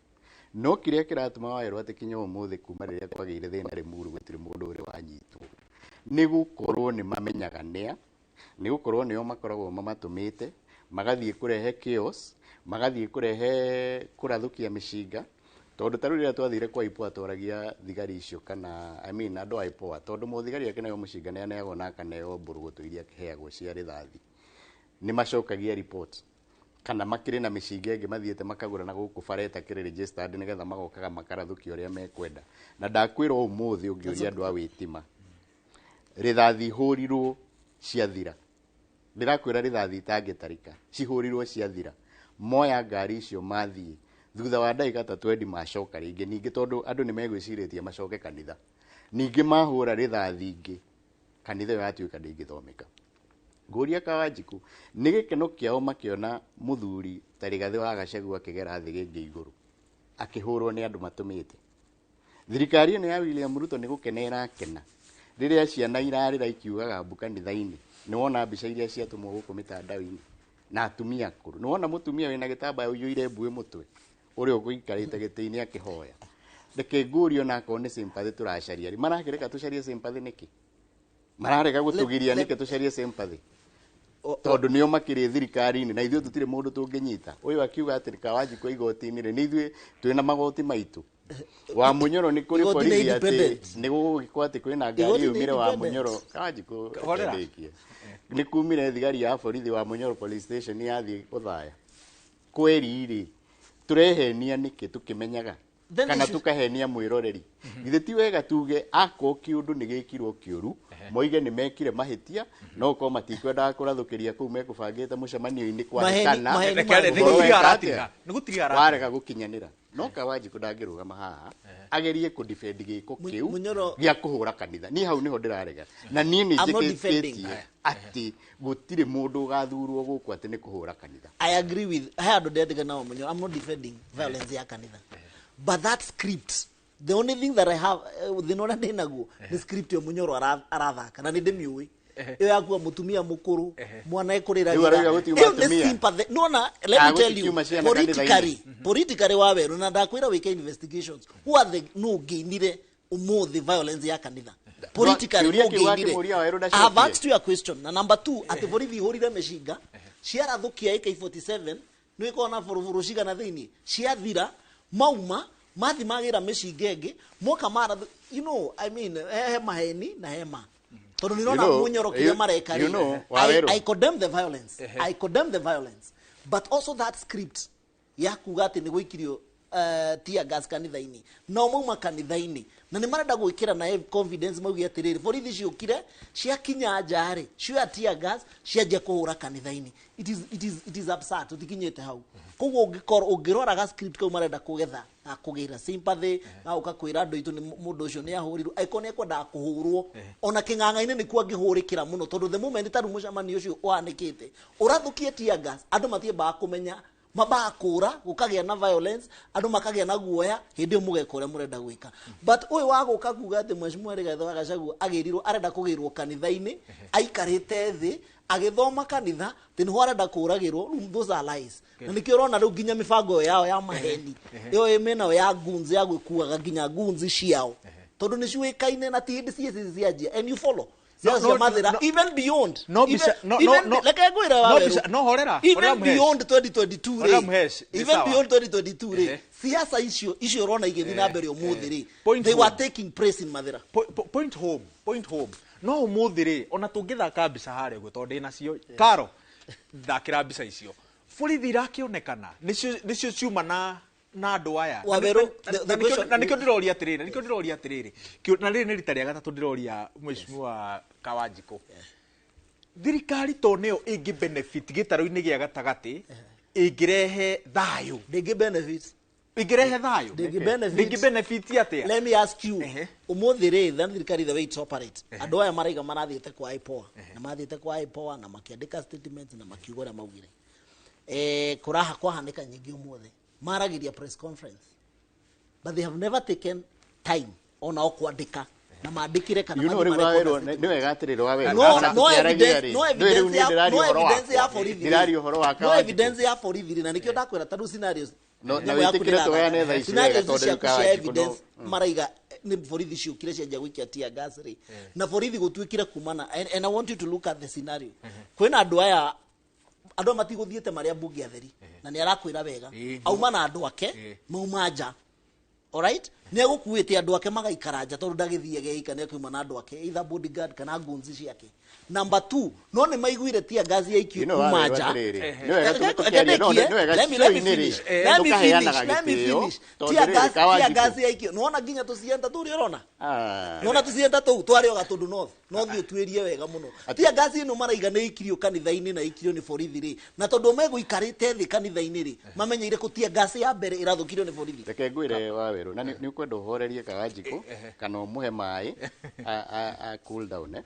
No kĩrĩa kĩratũma waerwo atĩ kinya ũmũthĩ kuma rĩrĩa kwagĩire thĩna Limuru gũtirĩ mũndũ ũrĩ wanyitwo, nĩ gũkorwo nĩ mamenyaga nĩa, nĩ gũkorwo nĩo makoragwo mamatũmĩte, magathiĩ kũrehe chaos, magathiĩ kũrehe kũrathũkia mĩcinga. Tondũ ta rĩu rĩrĩa twathire kwa IPOA twaragia thigari icio kana I mean andũ a IPOA, tondũ mũthigari akĩneo mũcinga nĩ aneagwo na akaneo mbũrũgũtũ iria akĩheagwo cia rithathi, nĩ macokagia report. Kana makĩrĩ na mĩcinga ĩngĩ mathiĩte makagũra na gũkũ bara ĩtakĩrĩ registered, nĩgetha magokaga makarathũkia ũrĩa mekwenda. Na ndakwĩra ũmũthĩ, ũngĩũria andũ a wĩtima, rithathi ihũrirwo ciathira, ndĩrakwĩra rithathi itangĩtarĩka cihũrirwo ciathira, moya ngari icio mathiĩ, thutha wa ndagĩka ta 20 macoka rĩngĩ ningĩ, tondũ andũ nĩ megwĩcirĩtie macoke kanitha ningĩ, mahũra rithathi ingĩ, kanitha ĩyo yatuĩka ndĩngĩthomeka. Ngũria Kawanjikũ, nĩ gĩkeno kĩao makĩona mũthuri ta Rigathĩ wa Gachagua akĩgera thĩ gĩngĩ igũrũ akĩhũrwo nĩ andũ matũmĩte thirikari ĩno ya William Ruto? Nĩ gũkena ĩrakena rĩrĩa ciana irarĩra ikiugaga mbu kanitha-inĩ? Nĩ wona mbica iria ciatũmwo gũkũ mĩtandao-inĩ na atumia akũrũ? Nĩ wona mũtumia wĩna gĩtambaya ũiyũire mbuĩ mũtwe ũrĩa ũgũikarĩte gĩtĩ-inĩ akĩhoya? Reke ngũrie, ona akorwo nĩ sympathy tũracaria rĩ, marakĩreka tũcarie sympathy nĩkĩ? Mararega gũtũgiria nĩkĩ tũcarie sympathy? Tondũ nĩo makĩrĩ thirikari-inĩ na ithuĩ tũtirĩ mũndũ tũngĩnyita. Ũyũ akiuga atĩ Kawanjikũ igoti-inĩ rĩ, nĩ ithuĩ twĩna magoti maitũ wa Munyoro nĩ kũrĩ Igoti nĩ borithi atĩ independent. nĩ gũgũgĩkwo atĩ kwĩna ngari Igoti nĩ yumire wa independent. Munyoro. Kawanjikũ, Horera. ndĩkie, nĩ kumire thigari ya borithi wa Munyoro police station yathiĩ gũthaya kweri rĩ, tũrehenia nĩkĩ tũkĩmenyaga Then kana they should- tukahenia mwĩroreri? Githĩ ti wega tuge akorwo kĩũndũ nĩ gĩkirwo kĩũru, moige nĩ mekire mahĩtia, no ũkorwo matikwendaga kũrathũkĩria kũu mekũbangĩte mũcemanio-inĩ kwarĩkana Maheni- Reke arĩ- nĩ ũhoro gũtiga weka aratiga. atĩa? Nĩ gũtiga aratiga. Warega gũkinyanĩra, no Kawanjikũ ndangĩrũgama haha agerie kũdefend gĩko kĩu Munyoro- gĩa kũhũra kanitha. Niĩ hau nĩho ndĩrarega, na niĩ nĩ I'm not defending. njĩtĩkĩtie atĩ gũtirĩ mũndũ ũgathurwo gũkũ atĩ nĩ kũhũra kanitha. I agree with he andũ ndĩratiga nao Munyoro. I'm not defending violence ya kanitha, but that script, the only thing that I have, thĩna ũrĩa ndĩ naguo nĩ script ĩyo Munyoro arathaka na nĩ ndĩmĩũĩ, ĩyo yakua mũtumia mũkũrũ, mwana ekũrĩragĩra. Rĩu arauga gũtiuma Ĩyo nĩ atumia. sympathy. Nĩwona, let me tell you, Gũtikiuma ciana politically, kanitha-inĩ. politically wa werũ, na ndakwĩra wĩke investigations, who are the no ngĩinire ũmũthĩ violence ya kanitha politically? Kĩũria No kĩu ngĩinire. wakĩmũria Wawerũ I have ndacokie. asked you a question. Na number two, atĩ borithi ihũrire mĩcinga ciarathũkia AK47, nĩ ĩkorwo na buruburu cigana thĩinĩ, ciathira mauma mathi magĩra mĩcinga ĩngĩ moka marathu. I mean, he maheni na he ma, tondũ nĩ ndĩrona Munyoro kĩrĩa mareka rĩ, Wawerũ. I condemn the violence. I condemn the violence, but also that script ya kuga atĩ nĩ gũikirio tear gas kanitha-inĩ, nao mauma kanitha-inĩ na nĩ marenda gwĩkĩra na confidence, mauge atĩrĩrĩ, borithi ciũkire ciakinya nja rĩ, cioya tear gas cianjia kũhũra kanitha-inĩ. It is absurd. Tũtikinyĩte hau. Koguo ũngĩkorwo ũngĩrora ga script kau marenda kũgetha ga kũgĩra sympathy, ga gũka kwĩra andũ aitũ nĩ mũndũ ũcio nĩ ahũrirwo, angĩkorwo nĩ ekwendaga kũhũrwo ona kĩng'ang'a-inĩ nĩkuo angĩhũrĩkĩra mũno, tondũ the moment tarĩu mũcemanio ũcio ũhanĩkĩte ũrathũkie tear gas, andũ matiambaga kũmenya, mambaga kũra, gũkagĩa na violence, andũ makagĩa na guoya, hĩndĩ ĩyo mũgeka ũrĩa mũrenda gwĩka. But ũyũ wa gũka kuga atĩ Mheshimiwa Rigathĩ wa Gachagua agĩrirwo, arenda kũgĩrwo kanitha-inĩ aikarĩte thĩ agĩthoma kanitha, atĩ nĩho arenda kũragĩrwo, rĩu those are lies. Na nĩkĩo ũrona rĩu nginya mĩbango ĩyo yao ya maheni ĩyo ĩmĩnayo ya goons, ya gwĩkuaga nginya goons ciao, tondũ nĩ ciũĩkaine na ti hĩndĩ ciĩci cianjia, and you follow No, ciao no, cia Mathĩra, no, even beyond no mbica- no, no, no. Reke ngwĩre, No Wawerũ, mbica- no, horera, horera even Mũhesh. beyond 2022 Horera rĩ, Mũhesh, nĩ even sawa. beyond 2022 rĩ, Ehe. siasa icio ũrona igĩthiĩ na mbere ũmũthĩ rĩ, Point they were home. taking place in Mathĩra. Point home, point home. No ũmũthĩ rĩ, ona tũngĩthaka mbica harĩa ũguo, tondũ ndĩnacio karo, thakĩra mbica icio, borithi irakĩonekana nĩcio ciuma na andũ aya. Wawerũ, Na the question- na nĩkĩo ndĩroria atĩrĩrĩ, na nĩkĩo ndĩroria atĩrĩrĩ, na rĩrĩ nĩ rita rĩa gatatũ ndĩroria Mheshimiwa Kawanjikũ, thirikari to nĩyo ĩngĩ benefit gĩtarũ-inĩ gĩa gatagatĩ ĩngĩrehe thayũ? Ndĩngĩ benefit. Ĩngĩrehe thayũ? Ndĩngĩ benefit. Ndĩngĩ benefit atĩa? Let me ask you, ũmũthĩ rĩ, then thirikari, the way it operate, andũ aya maraiga marathiĩte kwa IPOA, na mathiĩte kwa IPOA na makĩandĩka statements na makiuga ũrĩa maugire, kũraha kwahanĩka nyingĩ ũmũthĩ maragĩria press conference, but they have never taken time onao kwandĩka na mandĩkire kana You know, mathiĩ rĩu marecord Wawerũ, statement. nĩ wega atĩrĩrĩ Wawerũ, No, ona no tũkĩaragia evidence, rĩ, no ndũĩ rĩu evidence niĩ ya ndĩraria no ũhoro evidence ya wakwa. borithi rĩ. Ndĩraria ũhoro wa No Kawanjikũ. evidence ya borithi rĩ, na nĩkĩo ndakwĩra tarĩu scenarios No, na nyamũ yaku wĩtĩkĩre ndĩrathaka. tũgayane thaa ici wega, Scenarios tondũ rĩu ciaku cia Kawanjikũ no- evidence maraiga nĩ borithi ciũkire cianjia gũikia tear gas rĩ, na borithi gũtuĩkire kumana, and I want you to look at the scenario. Kwĩna andũ aya, andũ aya matigũthiĩte marĩa mbunge atheri, na nĩ arakwĩra wega auma na andũ ake mauma nja, alright, Nĩ egũkuĩte andũ ake magaikara nja tondũ ndagĩthiĩ geika, nĩ ekuuma na andũ ake, either bodyguard kana ngunzi ciake. Number 2, no nĩ maiguire tear gas yaikio kuma nja. Nĩ wega tũkĩaria, no nĩ wega show-inĩ rĩ, tũkaheanaga gĩtĩo, tondũ rĩrĩ, Tear Kawanjikũ. gas yaikio, nĩwona nginya tũcienta tũrĩa ũrona, Ah. nona tũcienta tũu twarĩ o Gatũndũ North, no thiĩ ũtuĩrie wega mũno. Tear gas ĩno maraiga nĩ ikirio kanitha-inĩ na ikirio nĩ borithi rĩ, na tondũ megũikarĩte thĩ kanitha-inĩ rĩ, mamenyeire kũ tear gas ya mbere ĩrathũkirio nĩ borithi. Reke ngwĩre Wawerũ, na nĩ ũkwenda ũhorerie Kawanjikũ kana ũmũhe maĩ a cool down, eh?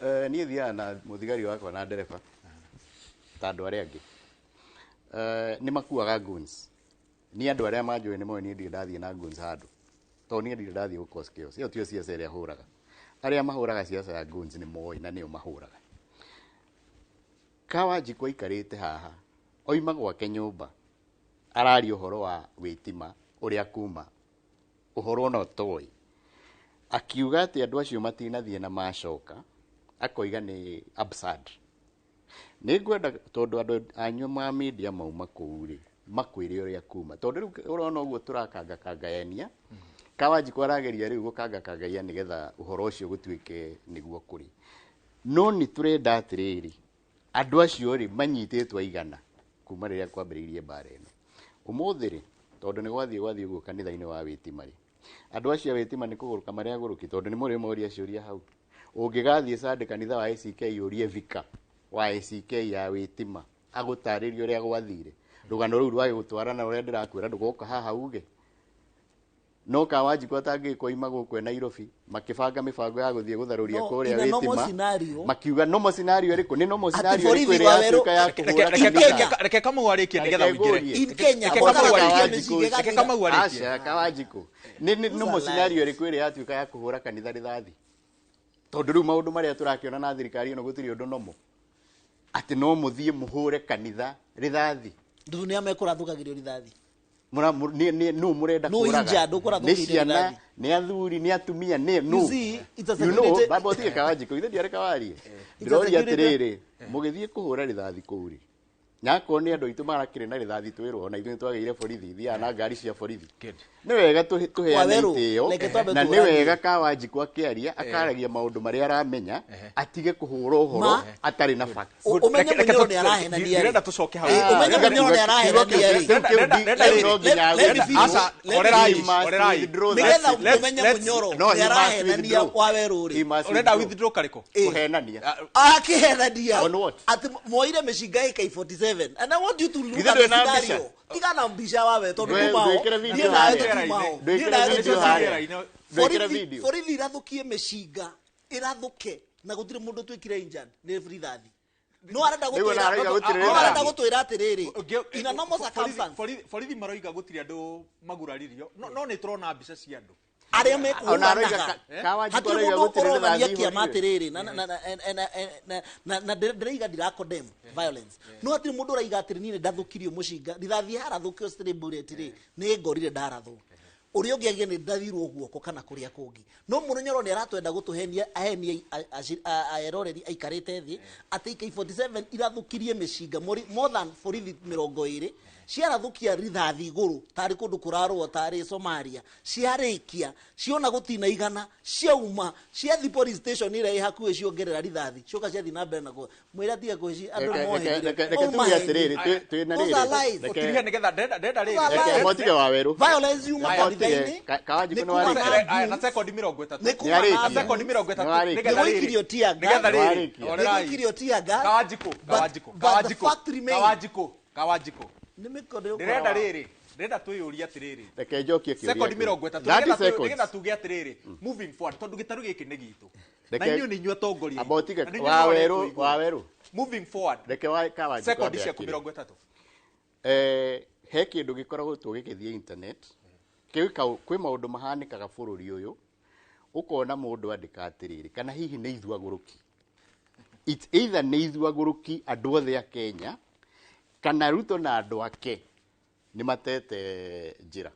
Eh, niĩ thiaga na mũthigari wakwa na ndereba ta andũ arĩa angĩ. Eh, nĩ makuaga guns. Niĩ andũ arĩa manjũĩ nĩ moĩ niĩ ndirĩ ndathiĩ na guns handũ, tondũ niĩ ndirĩ ndathiĩ gũ cause chaos. Ĩyo tiyo siasa ĩrĩa hũraga. Arĩa mahũraga siasa ya guns nĩ moĩ na nĩo mahũraga. Kawanjikũ aikarĩte haha, oima gwake nyũmba, araria ũhoro wa wĩtima ũrĩa kuma, ũhoro ona ũtoĩ, akiuga atĩ andũ acio matinathiĩ na macoka, akoiga nĩ absurd. Nĩ ngwenda tondũ andũ anyu ma media mauma kũu rĩ, makwĩre ũrĩa kuma, tondũ rĩu ũrona ũguo tũrakangakangayania. Kawanjikũ arageria rĩu gũkangakangaya nĩgetha ũhoro ũcio gũtuĩke nĩguo kũrĩ, no nĩ tũrenda atĩrĩrĩ, andũ acio rĩ manyitĩtwo aigana kuma rĩrĩa kwambĩrĩirie mbara ĩno ũmũthĩ rĩ, tondũ nĩ gwathiĩ ũguo kanitha-inĩ wa wĩtima rĩ, andũ acio a wĩtima nĩ kũgũrũka marĩa agũrũki, tondũ nĩ mũrĩ moria ciũria hau. Ũngĩgathiĩ Sunday kanitha wa ACK, ũrie vika wa ACK ya wĩtima agũtarĩrie ũrĩa gwathire, rũgano rũu rwage gũtwarana ũrĩa ndĩrakwĩra, ndũgoka haha uge no Kawanjikũ atangĩkwo ima gũkũ e Nairobi makĩbanga mĩbango ya gũthiĩ gũtharũria No, kũrĩa in a normal wĩtima, scenario, makiuga normal scenario ĩrĩkũ? Nĩ normal Atĩ scenario ĩrĩkũ borithi ĩrĩa wa werũ- yatuĩka ya kũhũra kanitha? Reke Kamau arĩkie nĩgetha Reke ũingĩre. ngũrie. In Kenya, Reke Kamau Kamau arĩkie arĩkie. mĩcinga Reke Kamau arĩkie. Aca, Kawanjikũ, nĩ normal scenario ĩrĩkũ ĩrĩa yatuĩka ya kũhũra kanitha rithathi? Tondũ rĩu maũndũ marĩa tũrakĩona na thirikari ĩno, gũtirĩ ũndũ nomo, atĩ no mũthiĩ mũhũre kanitha rithathi. Nduthu nĩ amekũrathũkagĩrio rithathi. Nũ mũrenda Nũ kũraga? injured, ũkũrathũkĩirio Nĩ ciana, rithathi? nĩ athuri, nĩ atumia, nĩ nũ? You see, it's a You know, security- baba ũtige Kawanjikũ, ithe ndiareka warie. It's a Ndĩroria security- atĩrĩrĩ, mũgĩthiĩ kũhũra rithathi kũu rĩ, na akorwo nĩ andũ aitũ marakĩrĩ na rithathi, twĩrwo ona ithuĩ nĩtwagĩire borithi, thiaga na ngari cia borithi. Nĩ wega tũheane Wawerũ, itĩo, reke twambe na nĩ tũranie. wega Kawanjikũ akĩaria akaragia maũndũ marĩa aramenya, atige kũhũra ũhoro Ma- atarĩ na facts. Ũmenye Mũnyoro nĩ arahenania rĩ. Ndĩrenda tũcoke hau. Ũmenye Mũnyoro nĩ arahenania rĩ. Let me finish. Aca, Let me orerai, finish. orerai. Nĩgetha ũmenye Mũnyoro No, nĩ he must arahenania withdraw. Wawerũ He rĩ. must Ũrenda withdraw. withdraw karĩkũ? Kũhenania. Akĩhenania On what? atĩ moire mĩcinga AK47, and I want you to look Githĩ at the ndwĩ na mbica? scenario. Tiga na mbica wawe, tondũ tumao Ndwĩkĩre video niĩ nawe harĩa. tũtumao. Ndwĩkĩre Niĩ nawe video tũtumao. harĩa. Ndwĩkĩre Borithi, video. borithi irathũkie mĩcinga ĩrathũke na gũtirĩ mũndũ twĩkire injured nĩ rithathi. No arenda Rĩu ona gũtwĩra, arauga gũtirĩ no arenda rithathi. gũtwĩra atĩrĩrĩ, in a normal circumstance Borithi maroiga gũtirĩ andũ maguraririo, no nĩ tũrona mbica cia andũ. Arĩa Ona aroiga mekũhũranaga. Kawanjikũ Hatirĩ aroiga mũndũ gũtirĩ ũronania rithathi kĩama ihũrire. atĩrĩrĩ, na ndĩraiga ndira condemn violence, no hatirĩ mũndũ ũraiga atĩrĩ niĩ nĩ ndathũkirio mũcinga rithathi harathũkio stray bullet rĩ, nĩ ngorire ndarathwo, ũrĩa ũngĩ agĩ nĩ ndathirwo guoko kana kũrĩa kũngĩ. No Mũnyoro nĩ aratwenda gũtũhenia, ahenie eroreri aikarĩte thĩ atĩ AK47 irathũkirie mĩcinga more than borithi 20 ciarathũkia rithathi igũrũ tarĩ kũndũ kũrarũo tarĩ Somalia. Ciarĩkia ciona gũtina igana, ciauma ciathi police station ĩrĩa ĩ hakuhĩ, ciongerera rithathi, cioka ciathi na mbere na mwĩra tiga kũheci andũ Reke tuge atĩrĩrĩ, twĩ na rĩrĩ. Ũtirige nĩgetha ndĩrenda rĩrĩ. Reke motige Wawerũ. Violence yuma kanitha-inĩ. Kawanjikũ nĩ Nĩ kuma warĩkia. na Aya, na sekondi 30. Nĩ kuma na Na sekondi 30. Nĩwarĩkia. Nĩgetha rĩrĩ. Nĩgũikirio tear gas. Nĩgetha rĩrĩ. Nĩwarĩkia. Orerai. Nĩgũikirio tear gas. Kawanjikũ, Kawanjikũ, But the Kawanjikũ, fact remains- Kawanjikũ, Kawanjikũ. Nĩ mĩkondo Ndĩrenda ĩgũkora rĩrĩ, ndĩrenda twĩyũrie atĩrĩrĩ, Reke njokie kĩũria sekondi kĩu. 30 30 seconds. nĩgetha tuge atĩrĩrĩ, moving forward, tondũ gĩtarũ gĩkĩ nĩ gitũ na inyuĩ nĩ inyuĩ atongoria Amba ũtige na nĩ inyuĩ Wawerũ, mũroretwo igũrũ. Wawerũ. Moving forward, Reke Kawanjikũ sekondi ambe ciaku akire. 30. Eh, he kĩndũ gĩkoragwo tũgĩgĩthiĩ internet kwĩ maũndũ mahanĩkaga bũrũri ũyũ, ũkona mũndũ andĩka atĩrĩrĩ, kana hihi nĩ ithuĩ agũrũki? It's either nĩ ithuĩ agũrũki andũ othe a Kenya, kana Ruto na andũ ake nĩ matete njĩra,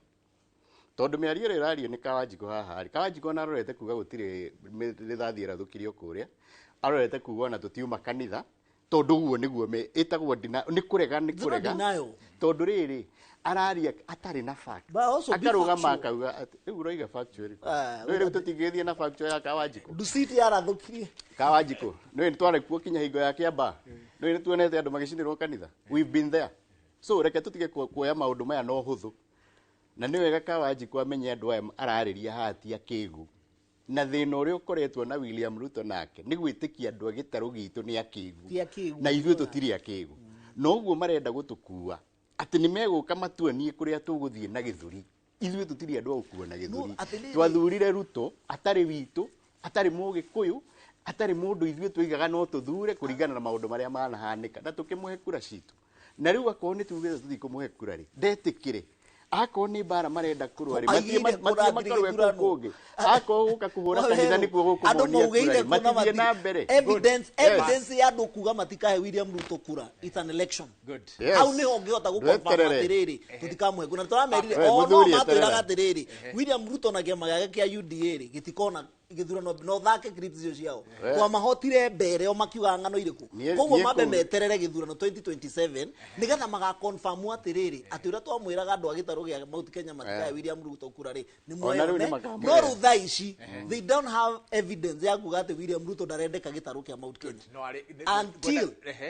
tondũ mĩario ĩrĩa ĩrario nĩ Kawanjikũ haha rĩ, Kawanjikũ ona arorete kuga gũtirĩ rithathi ĩrathũkirio kũrĩa, arorete kuga ona tũtiuma kanitha. Tondũ ũguo nĩguo ĩtagwo nĩ kũrega nĩ kũrega. Tondũ rĩrĩ araria atarĩ na fact. Akarũgama akauga atĩ rĩu ũroiga factual ĩrĩkũ? Rĩu tũtingĩthiĩ na factual ya Kawanjikũ. Dusit yarathũkirie. Kawanjikũ. Nĩũĩ nĩtwarĩ kuo kinya hingo ya Kĩambaa. Nĩũĩ nĩtuonete andũ magĩcinĩrwo kanitha. We've been there. So reke tũtige kuoya maũndũ maya na ũhũthũ. Na nĩ wega Kawanjikũ amenye andũ aya ararĩria haha ti akĩgu. Na thĩna ũrĩa ũkoretwo na William Ruto nake nĩ gwĩtĩkia andũ a gĩtarũ gitũ nĩ akĩgu. Na ithuĩ tũtirĩ akĩgu. Na ũguo marenda gũtũkua atĩ nĩ megũka matuonie kũrĩa tũgũthiĩ na gĩthũri. Ithuĩ tũtirĩ andũ a gũkua na gĩthũri. Twathurire Ruto atarĩ witũ, atarĩ mũgĩkũyũ, atarĩ mũndũ ithuĩ tũigaga no tũthure kũringana na maũndũ marĩa manahanĩka na tũkĩmũhe kura citũ. Na rĩu akorwo nĩ tugĩte tũtikũmũhe kura rĩ, ndetĩkĩre. Akorwo nĩ mbara marenda kũrũa rĩ, mathiĩ makarũe kũu kũngĩ. Akorwo gũka kũhũra kanitha nĩkuo gũkũmonia kura rĩ, matithiĩ na mbere. Evidence ya andũ kuga matikahe William Ruto kura, it's an election. Hau nĩho ũngĩhota gũconfirm atĩrĩrĩ, tũtikamũhe kura. Na tũramerire, o no matwĩraga atĩrĩrĩ, William Ruto na kĩama gĩake kĩa UDA rĩ, gĩtikona gĩthurano no thake clips icio ciao. Twamahotire mbere o makiugaga ng'ano irĩkũ. Koguo mambe meterere gĩthurano 2027 nĩgetha magaconfirm atĩrĩrĩ atĩ ũrĩa twamwĩraga andũ a gĩtarũ gĩa Mount Kenya matikahe William Ruto kura rĩ, nĩ mweyone. No rĩu thaa ici they don't have evidence ya kuga atĩ William Ruto ndarendeka gĩtarũ kĩa Mount Kenya until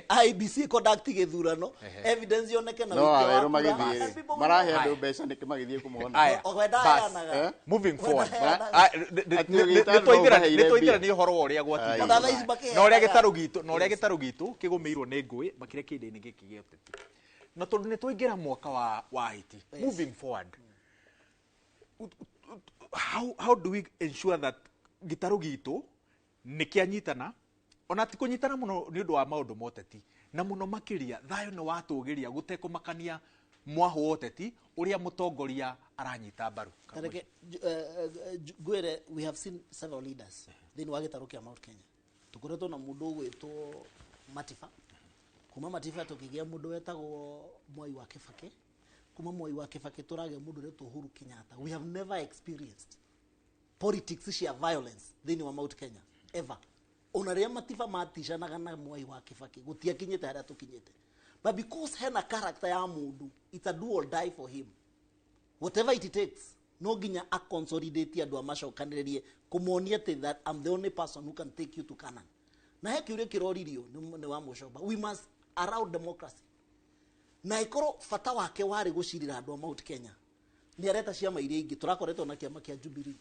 IEBC conduct gĩthurano, evidence yoneke na no awerũ magĩthiĩ marahe andũ mbeca nĩkĩ magĩthiĩ kũmona. Moving forward, nĩtwaithĩra nĩ ũhoro wa ũrĩa gwatinda na ũrĩa gĩtarũ gitũ na ũrĩa gĩtarũ gitũ kĩgũmĩirwo nĩ ngũĩ makĩria kĩndĩ-inĩ gĩkĩ gĩa ũteti. Na tondũ nĩtwaingĩra mwaka wa hiti, moving forward, how do we ensure that gĩtarũ gitũ nĩ kĩanyitana, ona ti kũnyitana mũno nĩ ũndũ wa maũndũ ma ũteti, na mũno makĩria thayũ nĩ watũgĩria gũtekũmakania mwahũ wa ũteti ũrĩa mũtongoria aranyita mbaru. Tareke ngwĩre, we have seen several leaders thĩinĩ wa gĩtarũ kĩa Mount Kenya. Tũkoretwo na mũndũ ũgwĩtwo Matiba. Kuma Matiba tũkĩgĩa mũndũ wetagwo Mwai wa Kibaki. Kuma Mwai wa Kibaki tũragĩa mũndũ ũretwo Uhuru Kenyatta. We have never experienced politics cia violence thĩinĩ wa Mount Kenya ever. Ona rĩrĩa Matiba maticanaga na Mwai wa Kibaki gũtiakinyĩte harĩa tũkinyĩte. But because hena character ya mũndũ, it's a do or die for him. Whatever it takes, no nginya aconsolidate andũ amacokanĩrĩrie kũmonia atĩ that I'm the only person who can take you to Canaan. Na he kĩũria kĩroririo nĩ wa Mũcoba. We must allow democracy. Na ĩkorwo bata wake warĩ gũcirĩra andũ a Mount Kenya. Nĩ areta ciama iria ingĩ, tũrakoretwo na kĩama kĩa Jubilee.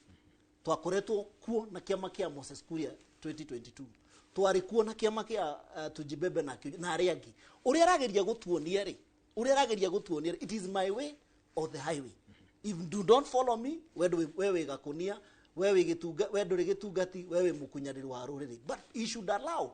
Twakoretwo kuo na kĩama kĩa Moses Kuria 2022. Twarĩ kuo na kĩama kĩa Tujibebe na arĩa angĩ. Ũrĩa arageria gũtuonia rĩ, ũrĩa arageria gũtuonia rĩ, it is my way or the highway. If you don't follow me, we wĩ gakũnia, we wĩ gĩtunga, we ndũrĩ gĩtungati, we wĩ mũkunyanĩri wa rũrĩrĩ. But you should allow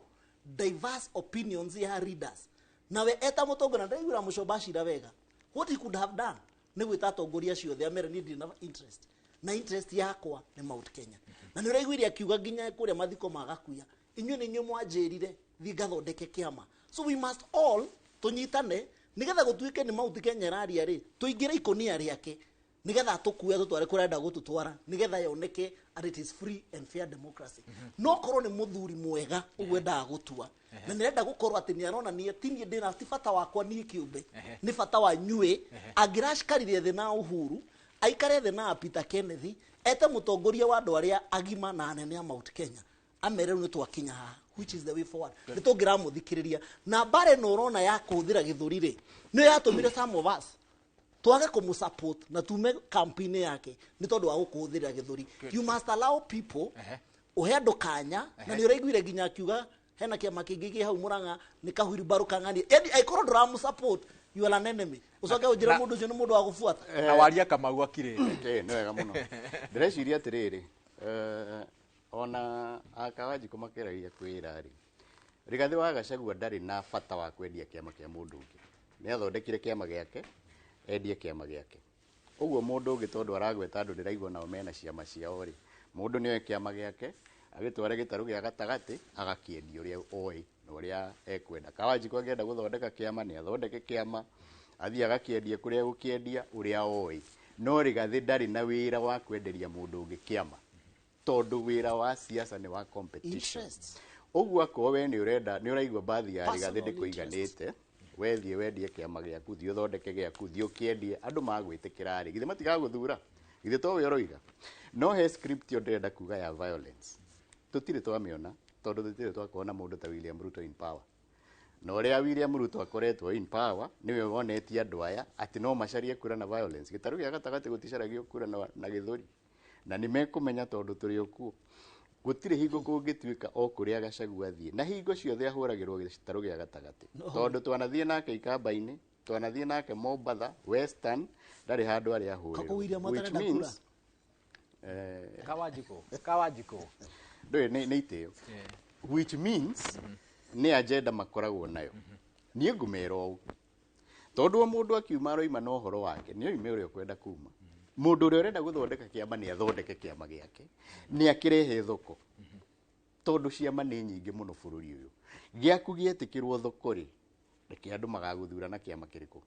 diverse opinions ya leaders. Nawe eta mũtongoria, ndaiguĩra Mũcoba acira wega. What he could have done nĩ gwĩta atongoria acio othe amere niĩ ndirĩ na interest. Na interest yakwa nĩ Mount Kenya. Na nĩ ũraiguire akiuga nginya kũrĩa mathiko ma Gakuya, inyuĩ nĩ inyuĩ mwanjĩrire thiĩ ngathondeke kĩama. So we must all tũnyitane nĩgetha gũtuĩke nĩ Mount Kenya ĩraria rĩ, tũingĩre ikũnia rĩake nĩgetha tũkue tũtware kũrĩa arenda gũtũtwara, nĩgetha yoneke and it is free and fair democracy. No korwo nĩ mũthuri mwega ũguo endaga gũtua, na nĩrenda gũkorwo atĩ nĩ aronania ti niĩ ndĩna, ti bata wakwa niĩ kĩũmbe, nĩ bata wa nyuĩ. Angĩracikarire thĩ na Uhuru, aikare thĩ na Peter Kenneth, ete mũtongoria wa andũ arĩa agima na anene a Mount Kenya, amere rĩu nĩtwakinya haha, which is the way forward. Nĩ tũngĩramũthikĩrĩria. Na mbara ĩno ũrona ya kũhũthĩra gĩthũri rĩ, nĩyo yatũmire some of us twage kũmũsupport na tume campaign yake nĩ tondũ wa gũkũhũthĩra gĩthũri. You must allow people, ũhe andũ kanya. Na nĩ ũraiguire nginya akiuga hena kĩama kĩngĩ kĩ hau Mũrang'a nĩ kahuirumbarũ kang'ania. Yaani angĩkorwo ndũramũsupport, you are an enemy. Ũcoke ũnjĩre mũndũ ũcio nĩ mũndũ wa gũbuata. Na waria Kamau akirĩte. Nĩ wega mũno. Ndĩreciria atĩrĩrĩ, ona Akawanjikũ makĩragia kwĩra rĩ, Rigathĩ wa Gachagua ndarĩ na bata wa kwendia kĩama kĩa mũndũ ũngĩ. Nĩ athondekire kĩama gĩake, endie kĩama gĩake. Ũguo mũndũ ũngĩ tondũ aragweta andũ ndĩraigua nao mena ciama ciao rĩ, mũndũ nĩoe kĩama gĩake, agĩtware gĩtarũ gĩa gatagatĩ, agakĩendia ũrĩa oĩ na ũrĩa ekwenda. Kawanjikũ angĩenda gũthondeka kĩama nĩ athondeke kĩama, athiĩ agakĩendia kũrĩa egũkĩendia ũrĩa oĩ. No Rigathĩ ndarĩ na wĩra wa kwenderia mũndũ ũngĩ kĩama, tondũ wĩra wa siasa nĩ wa competition. Ũguo akorwo we nĩ ũrenda nĩ ũraigua mbathi ya Rigathĩ ndĩkũiganĩte, wethiĩ wendie kĩama gĩaku, thiĩ ũthondeke gĩaku, thiĩ ũkĩendie, andũ magwĩtĩkĩra rĩ, githĩ matigagũthura? Githĩ to we ũroiga? No he script ĩyo ndĩrenda kuga ya violence. Tũtirĩ twamĩona tondũ tũtirĩ twakorwo na mũndũ ta William Ruto in power. Na ũrĩa William Ruto akoretwo in power nĩwe wonetie andũ aya atĩ no macarie kura na violence. Gĩtarũ gĩa gatagatĩ gũticaragio kura na gĩthũri. Na nĩ mekũmenya tondũ tũrĩ o kuo. Gũtirĩ hingo kũngĩtuĩka o kũrĩa Gachagua athiĩ na hingo ciothe ahũragĩrwo gĩtarũ gĩa gatagatĩ. Tondũ twanathiĩ nake Ikamba-inĩ, twanathiĩ nake Mombatha, Western, ndarĩ handũ arĩa Kako William ahũrĩrwo. Which atarenda kura? means Kawanjikũ. Ndũĩ nĩ itĩo. Which means nĩ agenda makoragwo nayo. Niĩ ngũmera ũũ, tondũ o mũndũ akiuma aroima na ũhoro wake, nĩ oime ũrĩa ũkwenda kuma. Mũndũ ũrĩa ũrenda gũthondeka kĩama nĩ athondeke kĩama gĩake, nĩ akĩrehe thoko, tondũ ciama nĩ nyingĩ mũno bũrũri ũyũ. Gĩaku gĩetĩkĩrwo thoko rĩ, reke andũ magagũthura na kĩama kĩrĩkũ.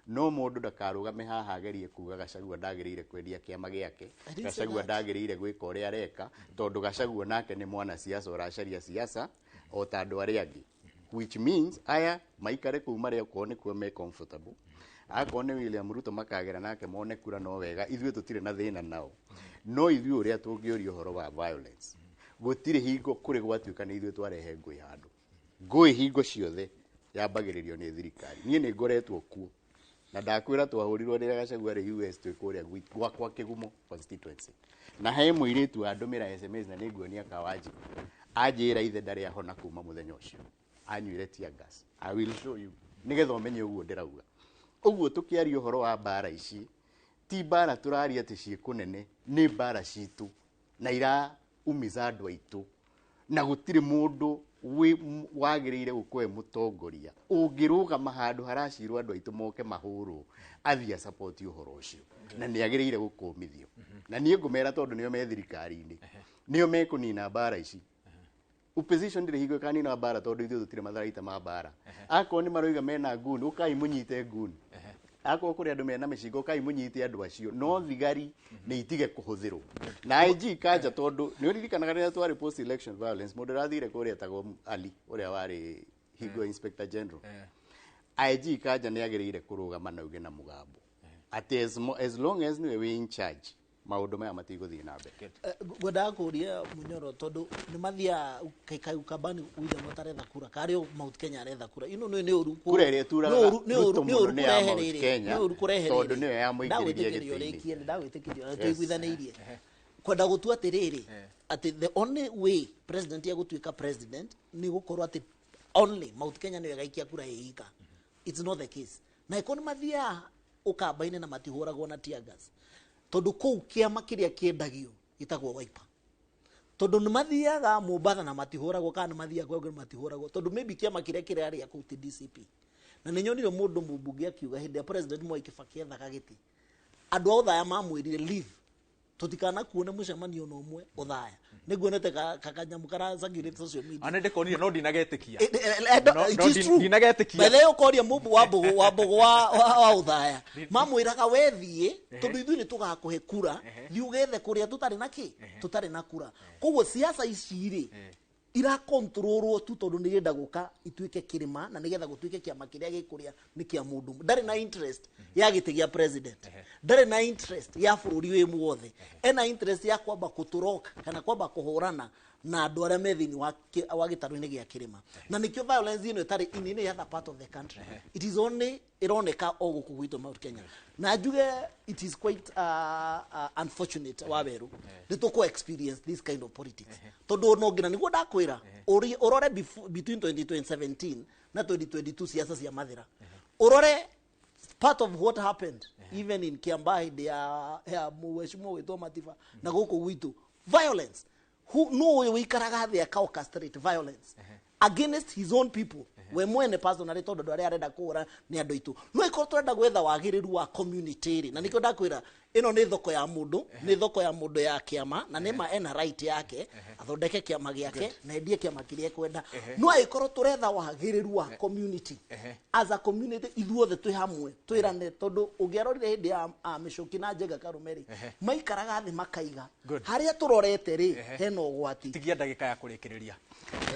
No mũndũ ndakarũgame haha agerie kuga Gachagua ndagĩrĩire kwendia kĩama gĩake, I didn't say Gachagua that. ndagĩrĩire gwĩka ũrĩa areka, tondũ Gachagua nake nĩ mwanasiasa ũracaria siasa o ta andũ arĩa angĩ. Which means aya maikare kũu marĩa okorwo nĩkuo me comfortable. Akorwo nĩ William Ruto makagera nake mone kura no wega, ithuĩ tũtirĩ na thĩna nao. No ithuĩ ũrĩa tũngĩũria ũhoro wa violence, gũtirĩ hingo kũrĩ gwatuĩka nĩ ithuĩ twarehe ngũĩ handũ. Ngũĩ hingo ciothe yambagĩrĩrio nĩ thirikari. Niĩ nĩ ngoretwo kuo na ndakwĩra twahũrirwo rĩrĩa Gachagua arĩ US twĩ kũrĩa gwakwa Kĩgumo constituency. Na he mũirĩtu wandũmĩra SMS na nĩnguonia Kawanjikũ, anjĩra ithe ndarĩ ahona kuma mũthenya ũcio, anyuire tear gas. I will show you nĩgetha ũmenye ũguo ndĩrauga. Ũguo tũkĩaria ũhoro wa mbara ici, ti mbara tũraria atĩ ciĩ kũnene, nĩ mbara citũ na iraumiza andũ aitũ, na gũtirĩ mũndũ wagĩrĩire gũkorwo e mũtongoria ũngĩrũgama handũ haracirwo andũ aitũ moke mahũrwo athiĩ acapoti ũhoro ũcio, na nĩ agĩrĩire gũkũmithio. Na niĩ ngũmera tondũ nĩo me thirikari-inĩ, nĩo mekũnina mbara ici. Opposition ndĩrĩ hingo ĩkanina mbara tondũ ithuĩ tũtirĩ matharaita ma mbara. Akorwo nĩ maroiga mena nguni, ũkai mũnyite nguni. Akorwo kũrĩ andũ mena mĩcinga, ũkai mũnyite andũ acio. No thigari nĩ itige kũhũthĩrwo. Na IG Kanja, tondũ nĩ ũririkanaga rĩrĩa twarĩ post election violence, mũndũ ũrathire kũrĩa etagwo Ali, ũrĩa warĩ hingo Inspector General. IG Kanja nĩ agĩrĩire kũrũgama na auge na mũgambo atĩ as long as nĩwe wĩ in charge, maũndũ maya matigũthiĩ na mbere. Ngwendaga kũria Munyoro tondũ nĩ mathiaga Ukambani William ataretha kura karĩ o Mount Kenya aretha kura ino nĩ ũru Kura ĩrĩa ĩturaga Ruto mũno nĩ ya kũrehe Mount rĩrĩ Kenya, nĩ ũru kũrehe tondũ rĩrĩ. nĩyo yamũingĩririe Ndagwĩtĩkĩria gĩtĩ-inĩ. ũrĩkie, ndagwĩtĩkĩria Yes. tũiguithanĩirie kwenda gũtua atĩrĩrĩ atĩ the only way president egũtuĩka president nĩ gũkorwo atĩ only Mount Kenya nĩyo ĩgaikia kura ĩ ika. It's not the case. Na ĩkorwo nĩ mathiaga Ũkamba-inĩ na matihũragwo na tear gas, tondũ kũu kĩama kĩrĩa kĩendagio gĩtagwo Wiper, tondũ nĩ mathiaga Mombatha na matihũragwo, kana nĩ mathiaga kũrĩa kũngĩ matihũragwo, tondũ maybe kĩama kĩrĩa kĩrarĩa kũu ti DCP. Na nĩ nyonire mũndũ mũmbunge akiuga hĩndĩ ya President Mwai Kibaki ethaga gĩtĩ, andũ a Othaya mamwĩrire leave, tũtikanakuone mũcemanio na ũmwe Othaya. Nĩguonete kanyamũ kara circulate social media. Ana ndĩkonire no ndinagetĩkia. It is true. Ndinagetĩkia. By the way, ũkoria mũmbu wa mbũgũ wa mbũgũ wa Othaya, mamwĩraga wethiĩ tondũ ithuĩ nĩ tũgakũhe kura, thiĩ ũgethe kũrĩa tũtarĩ na kĩ tũtarĩ na kura. Koguo siasa ici rĩ irakontrolwo tu tondũ nĩ irenda gũka ituĩke kĩrĩma, na nĩgetha gũtuĩke kĩama kĩrĩa gĩkũrĩa nĩ kĩa mũndũ ũmwe. Ndarĩ na interest ya gĩtĩ gĩa president, ndarĩ na interest ya bũrũri wĩ muothe, ena interest ya kwamba kũtũroka kana kwamba kũhũrana na andũ arĩa me thĩinĩ wa gĩtarũ-inĩ gĩa kĩrĩma. Na nĩkĩo violence ĩno ĩtarĩ in any other part of the country, it is only ĩroneka o gũkũ gwitũ Mount Kenya. Na njuge it is quite unfortunate, Wawerũ, nĩ tũkũ experience this kind of politics, tondũ no nginya nĩguo ndakwĩra ũrore between 2017 na 2022 siasa cia Mathira, ũrore part of what happened even in Kiambaa hĩndĩ ya mheshimiwa wĩtwo Matiba na gũkũ gwitũ violence. Who no ũyũ wĩikaraga thĩ aka orchestrate violence against his own people, we mwene personally, tondũ andũ arĩa arenda kũhũra nĩ andũ aitũ. No ĩkorwo tũrenda gwetha wagĩrĩru wa community rĩ, na nĩkĩo ndakwĩra Ĩno nĩ thoko ya mũndũ, nĩ thoko ya mũndũ ya kĩama, na nĩma ena right yake athondeke kĩama gĩake na endie kĩama kĩrĩa ekwenda. No angĩkorwo tũretha wagĩrĩru wa community, as a community ithuothe twĩ hamwe twĩrane, tondũ ũngĩarorire hĩndĩ ya Mĩcũki na Njenga Karũme rĩ, maikaraga thĩ makaiga harĩa tũrorete rĩ hena ũgwati. Tigia ndagĩka ya kũrĩkĩrĩria.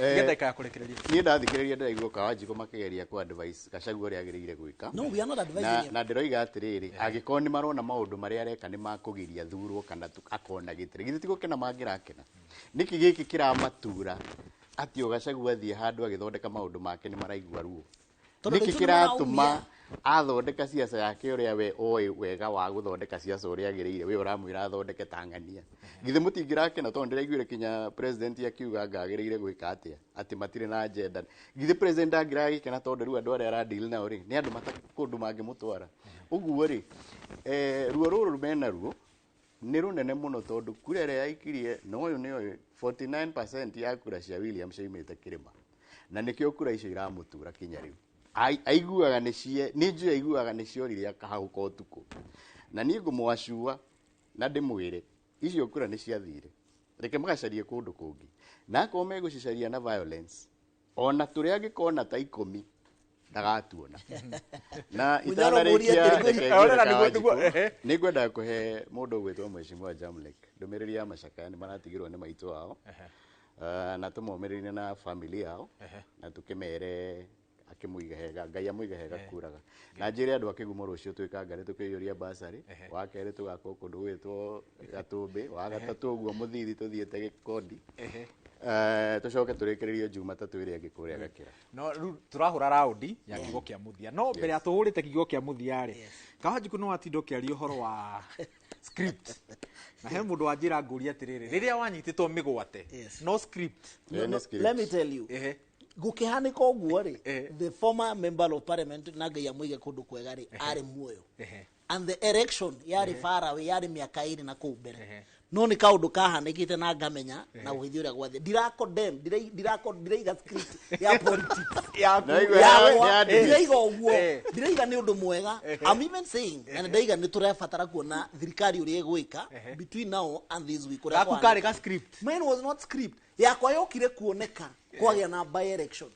Tigia ndagĩka ya kũrĩkĩrĩria. Niĩ ndathikĩrĩria ndĩraigua Kawanjikũ makĩgeria kũ advise Gachagua ũrĩa agĩrĩire gwĩka. No, we are not advising na, him. Na ndĩroiga atĩrĩrĩ, angĩkorwo nĩ marona maũndũ marĩa areka nĩ makũgiria thurwo kana akona gĩtĩrĩ, githĩ ti gũkena mangĩrakena? Nĩkĩ gĩkĩ kĩramatura atĩ o Gachagua athiĩ handũ agĩthondeka maũndũ make nĩ maraigua ruo? Tondũ Nĩkĩ rĩu kĩratũma athondeka ciaca yake ũrĩa we oĩ wega wa gũthondeka ciaca ũrĩa agĩrĩire, we ũramwĩra athondeke tang'ania? Githĩ mũtingĩrakena? Tondũ ndĩraiguire kinya president akiuga anga agĩrĩire gwĩka atĩa, atĩ matirĩ na agenda. Githĩ president angĩragĩkena tondũ rĩu andũ arĩa aradeal nao rĩ nĩ andũ kũndũ mangĩmũtwara ũguo rĩ, ruo rũrũ mena ruo nĩ rũnene mũno, tondũ kura ĩrĩa yaikirie na ũyũ nĩ ũyũ 49% ya kura cia William ciaumĩte kĩrĩma, na nĩkĩo kura icio iramũtura kinya rĩu. Aiguaga nĩ cie, nĩ njũĩ aiguaga nĩ ciorire akahagũka ũtukũ, na niĩ ngũmwacua na ndĩmwĩre icio kura nĩ ciathire, reke magacarie kũndũ kũngĩ, na akorwo megũcicaria na violence ona tũrĩa angĩkona ta 10 ndagatuona. Na Mũnyoro mũrie itanarĩkia, atĩrĩ, reke Orera, ngwĩre Kawanjikũ, ehe. nĩ ngwendaga kũhe mũndũ ũgwĩtwo Mheshimiwa Jamlek ndũmĩrĩri ya macakaya. Nĩ maratigirwo nĩ maitũ ao, na tũmomĩrĩrie na family yao, na tũkĩmere akĩmũiga hega, Ngai amũiga hega kuraga. Na njĩre andũ a Kĩgumo rũciũ twĩka ngarĩ tũkĩiyũria basarĩ, wa kerĩ tũgakwo kũndũ gwĩtwo Gatũmbĩ, wa gatatũ ũguo mũthithi tũthiĩte Gĩkondi, tũcoke tũrĩkĩrĩrie Jumatatũ ĩrĩa ĩngĩ kũrĩa Gakĩra. No rĩu tũrahũra raundi ya kiugo kĩa mũthia, no mbere ya tũhũrĩte kiugo kĩa mũthia rĩ, Kawanjikũ no watinda ũkĩaria ũhoro wa script, na he mũndũ wanjĩra ngũria atĩrĩrĩ, rĩrĩa wanyitĩtwo mĩgwate no script? No, no, let me tell you, gũkĩhanĩka ũguo rĩ, the former member of parliament, na Ngai amũige kũndũ kwega rĩ, arĩ muoyo, and the election yarĩ far away, yarĩ mĩaka 2 na kũu mbere, no nĩ kaũndũ kahanĩkĩte na ngamenya na gũgĩthiĩ ũrĩa gwathiĩ. Ndira condemn, ndiraiga script ya politics Naigua yakwa, ya ndiraiga ũguo, ndiraiga nĩ ũndũ mwega. I'm even saying, na ndaiga nĩ tũrabatara kuona thirikari ũrĩa ĩgwĩka between now and this week ũrĩa Gaku kũhanĩka. karĩ ka script? Mine was not script. Yakwa yokire kuoneka kwagĩa na by election.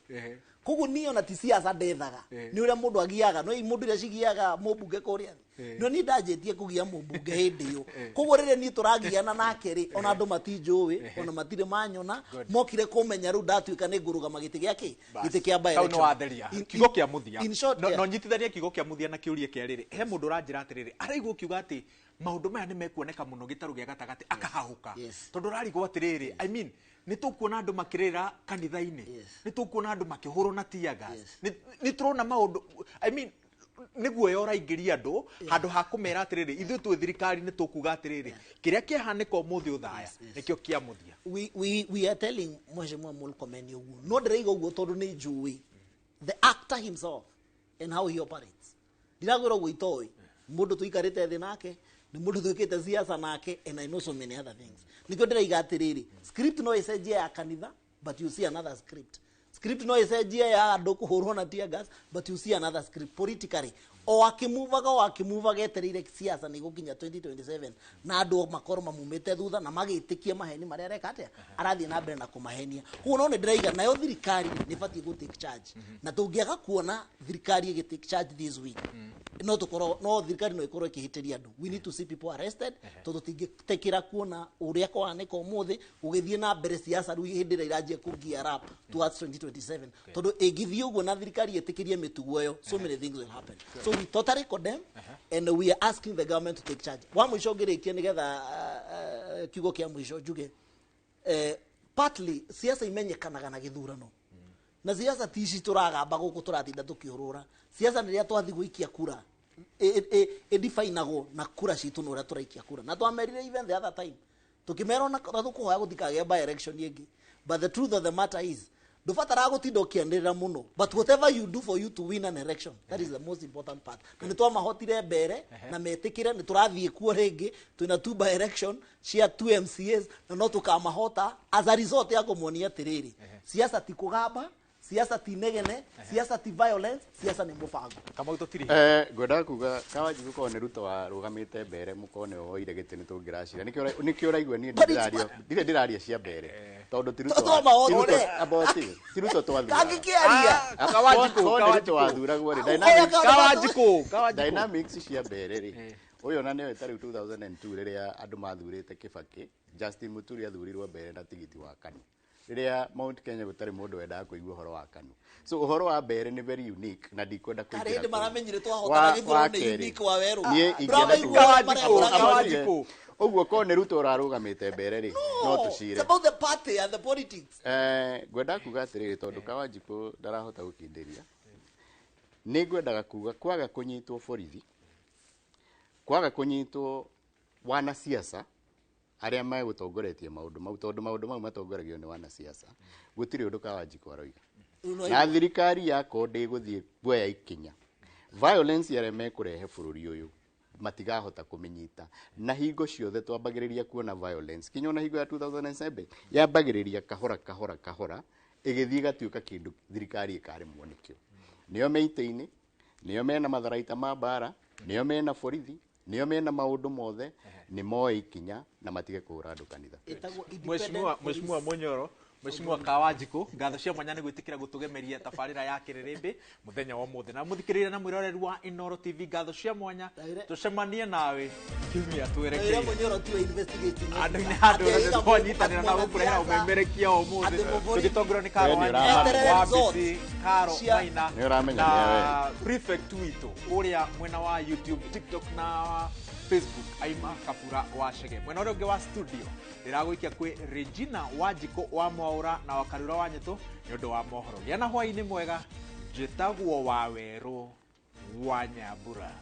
Koguo niĩ ona ti siasa ndethaga, nĩ ũrĩa mũndũ agiaga, no mũndũ iria cigiaga mũmbunge kũrĩa thĩ, no niĩ ndanjĩtie kũgia mũmbunge hĩndĩ ĩyo. Koguo rĩrĩa niĩ tũragiana nake rĩ, ona andũ matinjũĩ, ona matirĩ manyona, mokire kũmenya rĩu ndatuĩka nĩ ngũrũgama gĩtĩ gĩa kĩ, gĩtĩ kĩa by Hau nĩ election. watheria kiugo kĩa mũthia. In short, No, yeah. no nyitithanie kiugo kĩa mũthia na kĩũria kĩa rĩrĩ, he mũndũ ũranjĩra atĩrĩrĩ, araigua ũkiuga atĩ maũndũ maya nĩ mekuoneka mũno gĩtarũ gĩa gatagatĩ, akahahũka tondũ ũrarigwo atĩrĩrĩ, I mean, nĩ tũkuona andũ makĩrĩra kanitha-inĩ, nĩ tũkuona andũ makĩhũrwo na tear gas, nĩ tũrona maũndũ, I mean, nĩ guoya ũraingĩria andũ handũ ha kũmera atĩrĩrĩ, ithuĩ twĩ thirikari nĩ tũkuga atĩrĩrĩ, kĩrĩa kĩahanĩka ũmũthĩ ũthaya nĩkĩo kĩa mũthia. We are telling Mheshimiwa Murkomen ũguo, no ndĩraiga ũguo tondũ nĩ njũĩ the actor himself and how he operates. Ndirakwĩra ũguo itoĩ mũndũ tũikarĩte thĩ nake, nĩ mũndũ twĩkĩte siasa nake, and I know so many other things. Nĩkĩo ndĩraiga atĩrĩrĩ, script no ĩcenjie ya kanitha, but you see another script. Script no ĩcenjie ya andũ kũhũrwo na tear gas, but you see another script politically, o akĩmuvaga, o akĩmuvaga, etereire siasa nĩ gũkinya 2027 na andũ makorwo mamumĩte thutha na magĩtĩkie maheni marĩa areka atĩa, arathiĩ na mbere na kũmahenia. Koguo no nĩ ndĩraiga nayo thirikari nĩ ĩbatiĩ gũ take charge, na tũngĩaga kuona thirikari ĩgĩ take charge this week, no tũkorwo no thirikari no ĩkorwo ĩkĩhĩtĩria andũ. We need to see people arrested, tondũ tũtingĩtĩkĩra kuona ũrĩa kũhanĩka ũmũthĩ gũgĩthiĩ na mbere siasa rĩu hĩndĩ ĩrĩa iranjia kũ gear up towards 2027, tondũ ĩngĩthiĩ ũguo na thirikari ĩtĩkĩrie mĩtugo ĩyo, so many things will happen. So we totally condemn and we are asking the government to take charge. Wa mũico ngĩrĩkia nĩgetha kiugo kĩa mũico njuge, partly siasa imenyekanaga na gĩthurano, na siasa ti ici tũragamba gũkũ tũratinda tũkĩũrũra. Siasa nĩ rĩrĩa twathiĩ gũikia kura, ĩdifainagwo na kura citũ na ũrĩa tũraikia kura. Na twamerire even the other time, tũkĩmera ona na tũkũhoya gũtikagĩa by election ĩngĩ, but the truth of the matter is ndũbataraga gũtinda ũkĩanĩrĩra mũno, but whatever you do for you to win an election, that is the most important part. Na nĩ twamahotire mbere na metĩkĩre nĩ tũrathiĩ kuo rĩngĩ, twĩna two by election cia two MCAs, na no tũkamahota as a result ya kũmonia atĩrĩrĩ, siasa ti kũgamba. Siasa ti negene, siasa ti violence, siasa nĩ mũbango. Kamau tũtirĩ. Ngwendaga kuga Kawanjikũ korwo nĩ Ruto warũgamĩte mbere mũkorwo nĩwe woire gĩtĩ nĩ tũngĩracira. Nĩkĩo ũraigua niĩ ndirĩ ndĩraria cia mbere tondũ ti Ruto ti Ruto twathuraga. Kangĩkĩaria. Korwo nĩ Ruto wathuragwo rĩ, Kawanjikũ dynamics cia mbere rĩ, ũyũ ona nĩwe ta rĩu 2002 rĩrĩa andũ mathurĩte Kibaki, Justin Muturi athurirwo mbere na tigiti wa KANU. Rĩrĩa Mount Kenya gũtarĩ mũndũ wendaga kũigua ũhoro wa KANU. So ũhoro wa mbere nĩ very unique na ndikwenda kũingĩra. Harĩ hĩndĩ maramenyire twahotana gĩthurano nĩ unique wa werũ. Niĩ ingĩenda kuga ũguo korwo nĩ Ruto ũrarũgamĩte mbere rĩ, no tũcire. It's about the party and the politics. Ngwendaga kuga atĩrĩrĩ tondũ Kawanjikũ ndarahota gũkindĩria. Nĩ ngwendaga kuga kwaga kũnyitwo borithi, kwaga kũnyitwo wanasiasa arĩa megũtongoretie maũndũ mau tondũ maũndũ mau matongoragio nĩ wanasiasa, gũtirĩ ũndũ Kawanjikũ aroiga. Na thirikari yakorwo ndĩgũthiĩ kuoya ikinya, violence arĩa mekũrehe bũrũri ũyũ matigahota kũmĩnyita. Na hingo ciothe twambagĩrĩria kuona violence kinya ona hingo ya 2007 yambagĩrĩria kahora kahora kahora ĩgĩthiĩ ĩgatuĩka kĩndũ thirikari ĩkaremwo nĩkĩo. Nĩo me itĩ-inĩ, nĩo mena matharaita ma mbara, nĩo mena borithi, nĩo mena maũndũ mothe, nĩ moe ikinya na matige kũhũra andũ kanitha. Mheshimiwa Munyoro, Mheshimiwa Kawanjikũ, ngatho cia mwanya nĩ gwĩtĩkĩra gũtũgemeria tabarĩra ya Kĩrĩrĩmbĩ mũthenya wa ũmũthĩ. Na mũthikĩrĩria na mwĩroreri wa Inooro TV, ngatho cia mwanya, tũcemanie nawe kiumia twerekeire. Andũ-inĩ handũ hothe twanyitanĩra na gũkũrehera ũmemerekia wa ũmũthĩ tũgĩtongorio nĩ Karo Wambiti, Karo Maina na prefect witũ ũrĩa mwena wa YouTube, TikTok na Facebook Aima Kabura wa Chege. Mwena ũrĩa ũngĩ wa studio ndĩragũikia kwĩ Regina Wanjikũ wa Mwaũra na Wakarura wa Nyetũ nĩ ũndũ wa mohoro. Gĩa na hwaĩ-inĩ mwega, njĩtagwo Wawerũ wa Nyambura.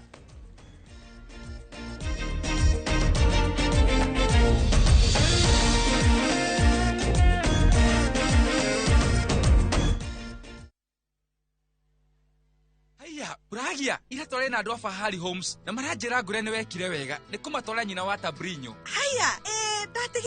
Uragia ira tware na andu a Fahari Homes na maranjira ngure ni wekire wega ni kumatwara nyina wa Tabrinyo. Haya.